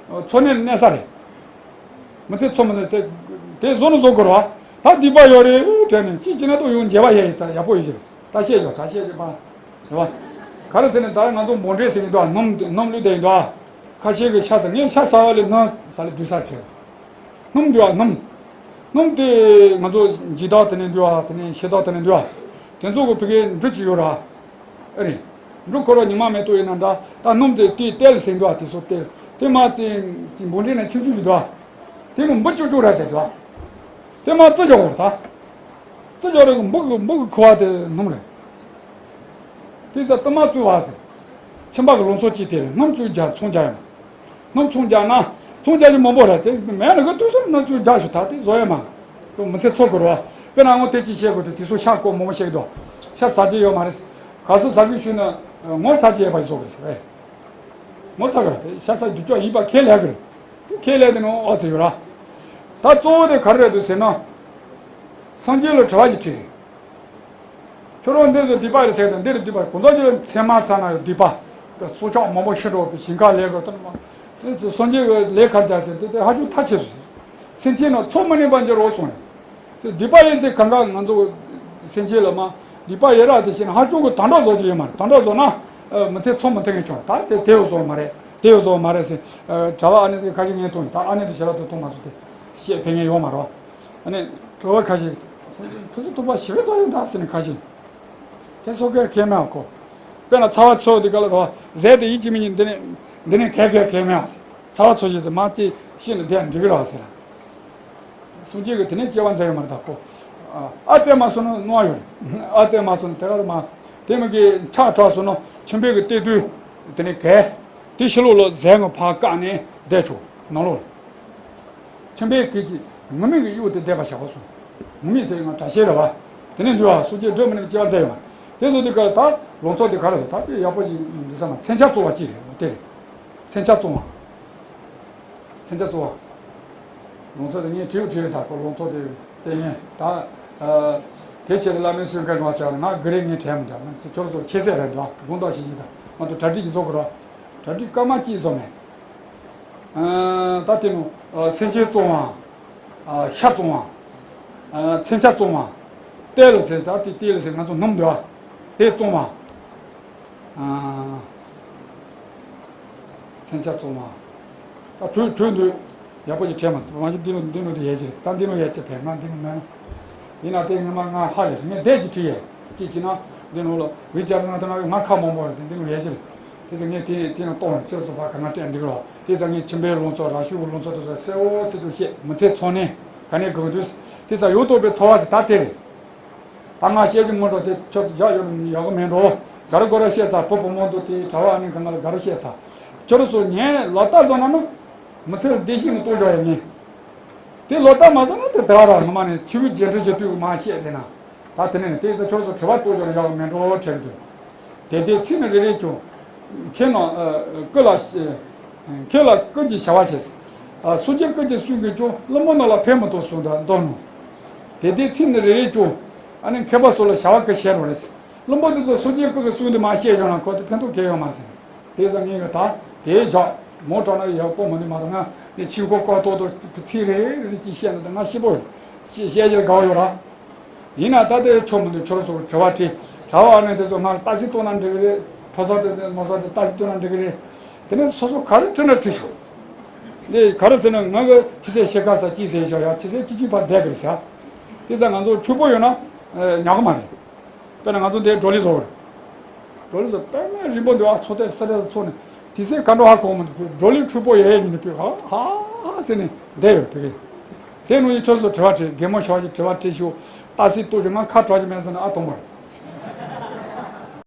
འཚོ་གནས་གནས་ས་རེད། མི་ཚེ་འཚོ་མི་ནུས་དེ་དེ་བཟོ་ནི་བཟོ་དགོས་རེད་བ། ད་སྡིག་པ་ཡོད་རེད་དྲན་ནས་ཅི་བྱེད་ན་ཏོ་ཡོང་འཇལ་བ་ཡས་ཡིན་ས་ཡག་པོ་ཡོད་ཞིག་ད་བཤད་ཡོད་ད་བཤད་ཀྱི་པ། རེད་བ། ག་རེ་ཟེར་ན་ད་ང་ཚོ་འབོ་འདྲེ་ཟེར་གྱི་འདུག་ཨ། སྣུམ་སྣུམ་བླུགས་བསྡད་ཡིན་འདུག་ཨ། ཁ་ཤས་ཀྱིས་ཤ་ཟ། ངས་ཤ་ཟ་བ་ལས་སྣུམ་ཟ་ལ་སྡུག་ས་བྱོས། སྣུམ་འདུག་ཨ། སྣུམ། སྣུམ་དེ་ང་ཚོ་འཇིགས་དག་དེ་ནས་འདུག་ཨ། དེ་ནས་ཤི་དག་དེ་ནས་འདུག་ཨ། དེ་ཚོ་གི་ཕ་གིའི་འབྲུ་ཅིག་ཡོད་ར། ཨེ་རེད། འབྲུ་ཁོ་ར་ཉི་མ་མེ་ཏོག་ཡིན་ན་འདྲ། ད་སྣུམ་དེ་དེའི་ཏེལ་ཟེར་འདུག་ཨ། དེ་ཚོ་ཏེལ། དེ་མ་དེ་འབོ་འདྲེ་ནས་ཁྱིམ་ཆུ་ཡོད་འདུག་ཨ། དེ་ནི་འབུ་ཅུག་ཅུག་ར་དེ་འདུག་ཨ། དེ་མ་བཙོ་རྒྱག་དགོས་རེད་ད། བཙོ་རྒྱག་རེད། འབུ་གི་འབུ་གི་ཁུ་བ་དེ་སྣུམ་རེད། དེ་ཚོ་ཏུ་མ་བཙོས་པ་ཟེར། ཁྱིམ་པ་གི་ལུང་ཚོ་གཅིག་དེ་རེད། སྣུམ་བཙོས་རྒྱག་ཚོང་རྒྱག་ཡོད་མ། སྣུམ་ཚོང་རྒྱག་ན། ཚོང་རྒྱག་རྒྱུ་མང་པོ་རེད། དེ་མེད་ན་གི་དུས་སུ་སྣུམ་བཙོས་རྒྱག་ཞུ་ད་དེ་བཟོ་ཡོད་མ། དུ་མི་ཚེ་འཚོ་དགོས་རེད་བ། དཔེར་ན་ངོ་དེ་གཅིག་བཤད་དགོས་དུས་དེ་ཚོ་ཤ་སྐོར་མང་པོ་བཤད་གི་འདུག་ཤ་ཟ་རྒྱུ་ཡོད་མ་རེད། ག་ཚོད་ཟ་དགོས་ཞུས་ན། ངོ་ཚ་རྒྱུ་ཡོད་པ་ཡིན་བཟོ་དགོས་རེད། ངོ་ཚ་གི་རེད། ཤ་ཟ་སྡུག་ཅག་ཡིན་པ་ཁས་ལེན་གི་རེད། ཁས་ལེན་དེ་ནི་ཨོ་ཙི་ཡོད་ར། ད་གཙོ་བོ་དེ་ག་རེ་རེད་འདུག་ཟེར་ན། སངས་རྒྱས་ལ་དྲི་བ་ཞིག་དྲིས། ཁྱོད་རང་འདི་ཚོ་སྡིག་པ་རེད་ཟེར་དང་འདི་རེད་སྡིག་པ། གང་ཟག་ཅིག་ལ་མཚན་མ་བསགས་ན་ཡང་སྡིག་པ། སྲོག་ཆགས་མང་པོ་ཤི་འགྲོ་བའི་ཞིང་ཁ་ལས་དགོས་དོན་མ། སངས་རྒྱས་ཀྱི་ལས་ག་རེ་བྱ་ཟེར་དེ་དེ་ཧ་ཅང་ཐབས་ཆེ་སོང་། སེམས་ཅན་རྣམས་ཚོགས་མི་གནས་པར་འགྱུར་རོ་གསུངས། སྡིག་པ་ཡིན་ཟེར་གང་ག་ང་ཚོ་སེམས་ཅན་ལ་མ་སྡིག་པ་ཡོད་ར། དེ་བྱས་ན་ཧ་ཅང་གི་དམ་དྲག་བཟོ་རྒྱུ་ཡོད་མ་རེད། དམ་དྲག་བཟོ་ན་མི་ཚེ་འཚོ་མི་ཐུབ་མཁན་བྱུང་། ད་དེ་དེ་ཡོད་བཟོ་མ་རེད། དེ་ཡོད་བཟོ་མ་རེད་ཟེར། གྲྭ་པ་ཨ་ནེ་དེ་ཁ་ཤས་ངས་མཐོང་ཡོད། ད་ཨ་ནེ་དེ་ཞལ་ལག་ཏུ་མཐོང་མ་སོང་། དེ་བཤད་ཕན་མཁན་ཡོད་མ་རེད། ཨ་ནི་གྲྭ་པ་ཁ་ཤས་ཕུན་སུམ་ཚོགས་པ་ཞི་བའི་གཙོ་ཡིན་ད་ཟེར་ནས་ཁ་ཤས་དེ་སོ་སྐད་ཁས་མེད་ཨ་ཁོ། དཔེར་ན་ཚ་བ་ཚོ་དེ་ག་ལ་རོ་ཟས་དེ་ཡིད་ཀྱི་མི་ཉིད་འདི་ནས་འདི་ནས་གས་གས་ཁས་མེད་ཨ་ཟེར། ཚ་བ་ཚོ་ཞེས་ཟེར་མ་ཅི་ཤི་ན་བསྡད་འགྲིག་གི་རོ་ཟེར། སངས་རྒྱས་ཀྱིས་དེ་ནས་སྐྱེ་བ་མཛད་ཡོད་མ་རེད་ད་ཁོ། ཨ་བསྟན་མ་སོང་ན་གནོང་བ་ཡོད་རེད། ཨ་བསྟན་མ་སོང་ན་དེ་ག་ལ་མ་དེ་མི་གི་ཆགས་དྲགས་སོང་ན་ཁྱིམ་པའི་གི་གཏད་དུས་དེ་ནས་གས་དེ་ཕྱི་ལོགས་ལ་ཟས་ངོ་ཕར་བཀག་ནས་བསྡད་ཆོག་ནང་ལོགས་ལ། ཁྱིམ་པའི་སྐད་ཀྱིས་ངུར་སྨྲིག་གི་གཡུག་དེ་བསྡད་པ་བྱ་བ་སོང་། ངུར་སྨྲིག་ཟེར་ང་དྲག་ཤེས་རེད་བ། དེ་ནས་འདུལ་བ་སོ་སྐྱེ་སྒྲོལ་མ་ནས་སྐྱེ་བ་མཛད་ཡོད་པ། དེ་ཚོ་དེ་ག་ད་ལུང་ཚོ་དེ་ག་རེ་ཟེར་ད་དེ་ཡག་པོ་ཞིག་འདུག་ས་མ་མཚོན་ཆ་བཙོ་བ་ཅི་རེད་དེ་རེད། མཚོན་ཆ་བཙོ་བ། མཚོན་ཆ་བཙོ་བ། ལུང་ཚོ་དེ་ངས་བྲིས་བྲིས་ད་ཁོ་ལུང་ཚོ་དེ་བལྟས་ངས་ད། དེ་ཕྱིར་བླ་མའི་སྲོལ་ག་གང་ཟེར་བ་ང་གི་རེད་ངས་དྲན་མི་འདྲ་ང་ཁྱོད་ཚོ་ཁྱེད་ཚད་རེད་འདྲ་དགོངས་དག་ཞིག་ཞིག་ད་ང་ཚོ་གྲ་སྒྲིག་གི་བཟོ་དགོས་ར། གྲ་སྒྲིག་སྐར་མ་གཅིག་བཟོ་མེད། ད་དེ་ནུ་སེམས་ཅན་བཙོང་བ། ཤ་བཙོང་བ། མཚོན་ཆ་བཙོང་བ། ཏེལ་ཟེར་ད་དེ་ཏེལ་ཟེར་ང་ཚོ་སྣུམ་འདུག་བ། དེ་བཙོང་བ། མཚོན་ཆ་བཙོང་བ། ད་གྲོས་གྲོས་འདུག་ཡག་པོ་ཞིག་དྲན་མ་ཐུབ། མ་གཞི་འདི་ནུ་འདི་ནུ་དེ་ཡལ་ཅི་རེད། ད་འདི་ནུ་ཡལ་ཅི་ཕན་ང་འདི་ནུ་མེད། ཡིན་ན་དེ་ངས་མ་ང་ཧ་ལས་སོང་ངས་བསྡད་ཀྱི་བྲིས་ཡས་ཅི་ཅི་ན་འདི་ནུ་ལ་བི་ཅར་ན་ད་ང་ང་ཁ་མང་པོ་རེད། དེ་འདི་ནུ་ཡལ་ཅི་རེད། དེ་ཚོ་ངས་དེ་དེ་ན་གཏོང་ཁྱོད་སོ་པ་ག་ང་སྤྲད་འདུག་རོགས། དེ་ཚོ་ངས་ཁྱིམ་པའི་ལུང་ཚོ་ར་ཤུ་གི་ལུང་ཚོ་དེ་ཚོ་གསལ་བོ་གསལ་དུ་བཤད་མི་ཚེ་འཚོ་གནས་ག་ནས་དགོས་འདུག་དེ་ཚོ་ཡོད་དོ་པའི་འཚོ་བ་ཟེར་ད་དེ་རེད། ད་ང་བཤད་རྒྱུ་མི་འགྲོ་དེ་ཁྱོད་ཚོ་རྒྱག་ཡོད་ཡག་གི་མེད་འགྲོ། དགའ་རུ་དགའ་རུ་བཤད་ཚ་བུ་བུ་མོ་འདུག་དེ་གྲྭ་བ་ཨ་ནི་གང་ག་ལ་དགའ་རུ་བཤད་ཚ། ཁྱོད་རང་ཚོ་ངས་ལོ་ལྟར་བཟོ་ན་ནི་མི་ཚེ་ལ་བདེ་སྐྱིད་མི་གཏོང་འཇོག་ཡ་ངས། དེ་ལོ་ལྟར་མ་བཟོ་ན་དེ་དགའ་ར་ངོ་མ་ནས་ཆུ་བོའི་རྒྱལ་སྤྲུལ་གྱི་དུས་མ་བཤད་དེ་ན། ད་དེ་ནས་དེ་ཚོ་ཁྱོད་ཚོ་དྲི་བ་གཏོང་འཇོག་ཡག་གི་མེད་འགྲོ་དྲན་འདུག་དེ་དེ་ཚིག་ནི་རེ་རེ་བྱུང་། ཁྱེད་རྣམས་སྐུ་ལ་ཁྱེད་ལ་ཀུན་གྱིས་བྱ་བ་བྱེད། སོ་སྐྱེ་ཀུན་གྱིས་གསུང་གི་ཅུང་བླུན་པོ་རྣམས་ལ་ཕན་མི་ཐོགས་གསུངས་དང་འདོགས་ནོ། དེ་དེ་ཚིག་ནི་རེ་རེ་ཅུང་། ཨ་ནི་མཁས་པ་སོགས་ལ་བྱ་བ་ཀུན་བྱེད་རུང་རེད། བླུན་པོ་དེ་ཚོ་སོ་སྐྱེ་ཀུན་གྱིས་གསུང་དེ་མ་བཤད་ཡོང་ན་ཁོ་ཚོ་ཕན་ཐོགས་གང་ཡང་མ་ཟིན། དེ་ཙང་ངས་གི་ད་དེའི་ཞག་མོ་དྲག་ན་ཡག་པོ་མི་འདུག་མ་གཏོགས་ང་ནི་ཕྱིན་ཁོ་ཀོ་ཏོ་ཏོ་ཚིག་རེ་རེ་རེ་ཅིག་བཤད་ན་ད་ང་ཤི་བོ་ཤི་བཤད་རྒྱུ་དགའ་བོ་ཡོད་ར། ཡིན་ན་ད་ལྟའི་ཆོ་མི་འདུག་ཁྱོད་ཚོ་དྲི་བ་དྲིས། གྲྭ་བ་ཨ་ནེ་དེ་ཚོ་སྔར་ཏ་སི་ལྟོས་ན་འགྲིག་གི་རེད། ཕོ་གསར་དེ་ཚོ་མོ་གསར་དེ་ཏ་སི་ལྟོས་ན་འགྲིག་གི་རེད། དེ་ནས་སོ་སོ་ག་རེ་དྲི་ན་དྲི་ཤོག་འདི་ག་རེ་ཟེར་ན་ང་གི་ཕྱི་ཚེས་ཕྱེད་ཀ་ས་གཅིག་ཟེར་ཞོག་ཡ་ཕྱི་ཚེས་གཅིག་གཅིག་བར་བསྡད་གི་རེད་ཟེར། དེ་ཚོ་ང་ཚོ་ཕྱུག་པོ་ཡོད་ན་ཉག་གི་མ་རེད། དཔེར་ན་ང་ཚོ་འདིར་བྲོ་ལི་བཟོ་བར། བྲོ་ལི་བཟོ་དཔེ་མེད་རིང་པོ་འདུག་ཨ། ཚོ་ཏེ་ས་རེ་ཚོ་ནས་དེ་ཚེ་ག་འགྲོ་ཧ་གོ་མི་འདུག་བྲོ་ལི་འཁྲུལ་པོ་ཡོད་ཡོད་ཉིན་ནས་ཕུད་ཧ་ཧ་ཧ་ཟེར་ནས་བསྡད་ཡོད་དེ་གས། དེ་ནུ་ཡི་ཁྱོད་ཚོ་དྲི་བ་དྲིས། རྒན་མོ་ཞོགས་ཀྱི་དྲི་བ་དྲིས་ཤོག་ཏ་སི་ལྟོས་ཀྱི་ང་ཁ་གྲག་གི་མེད་ཟེར་ན་ཨ་དང་པོར།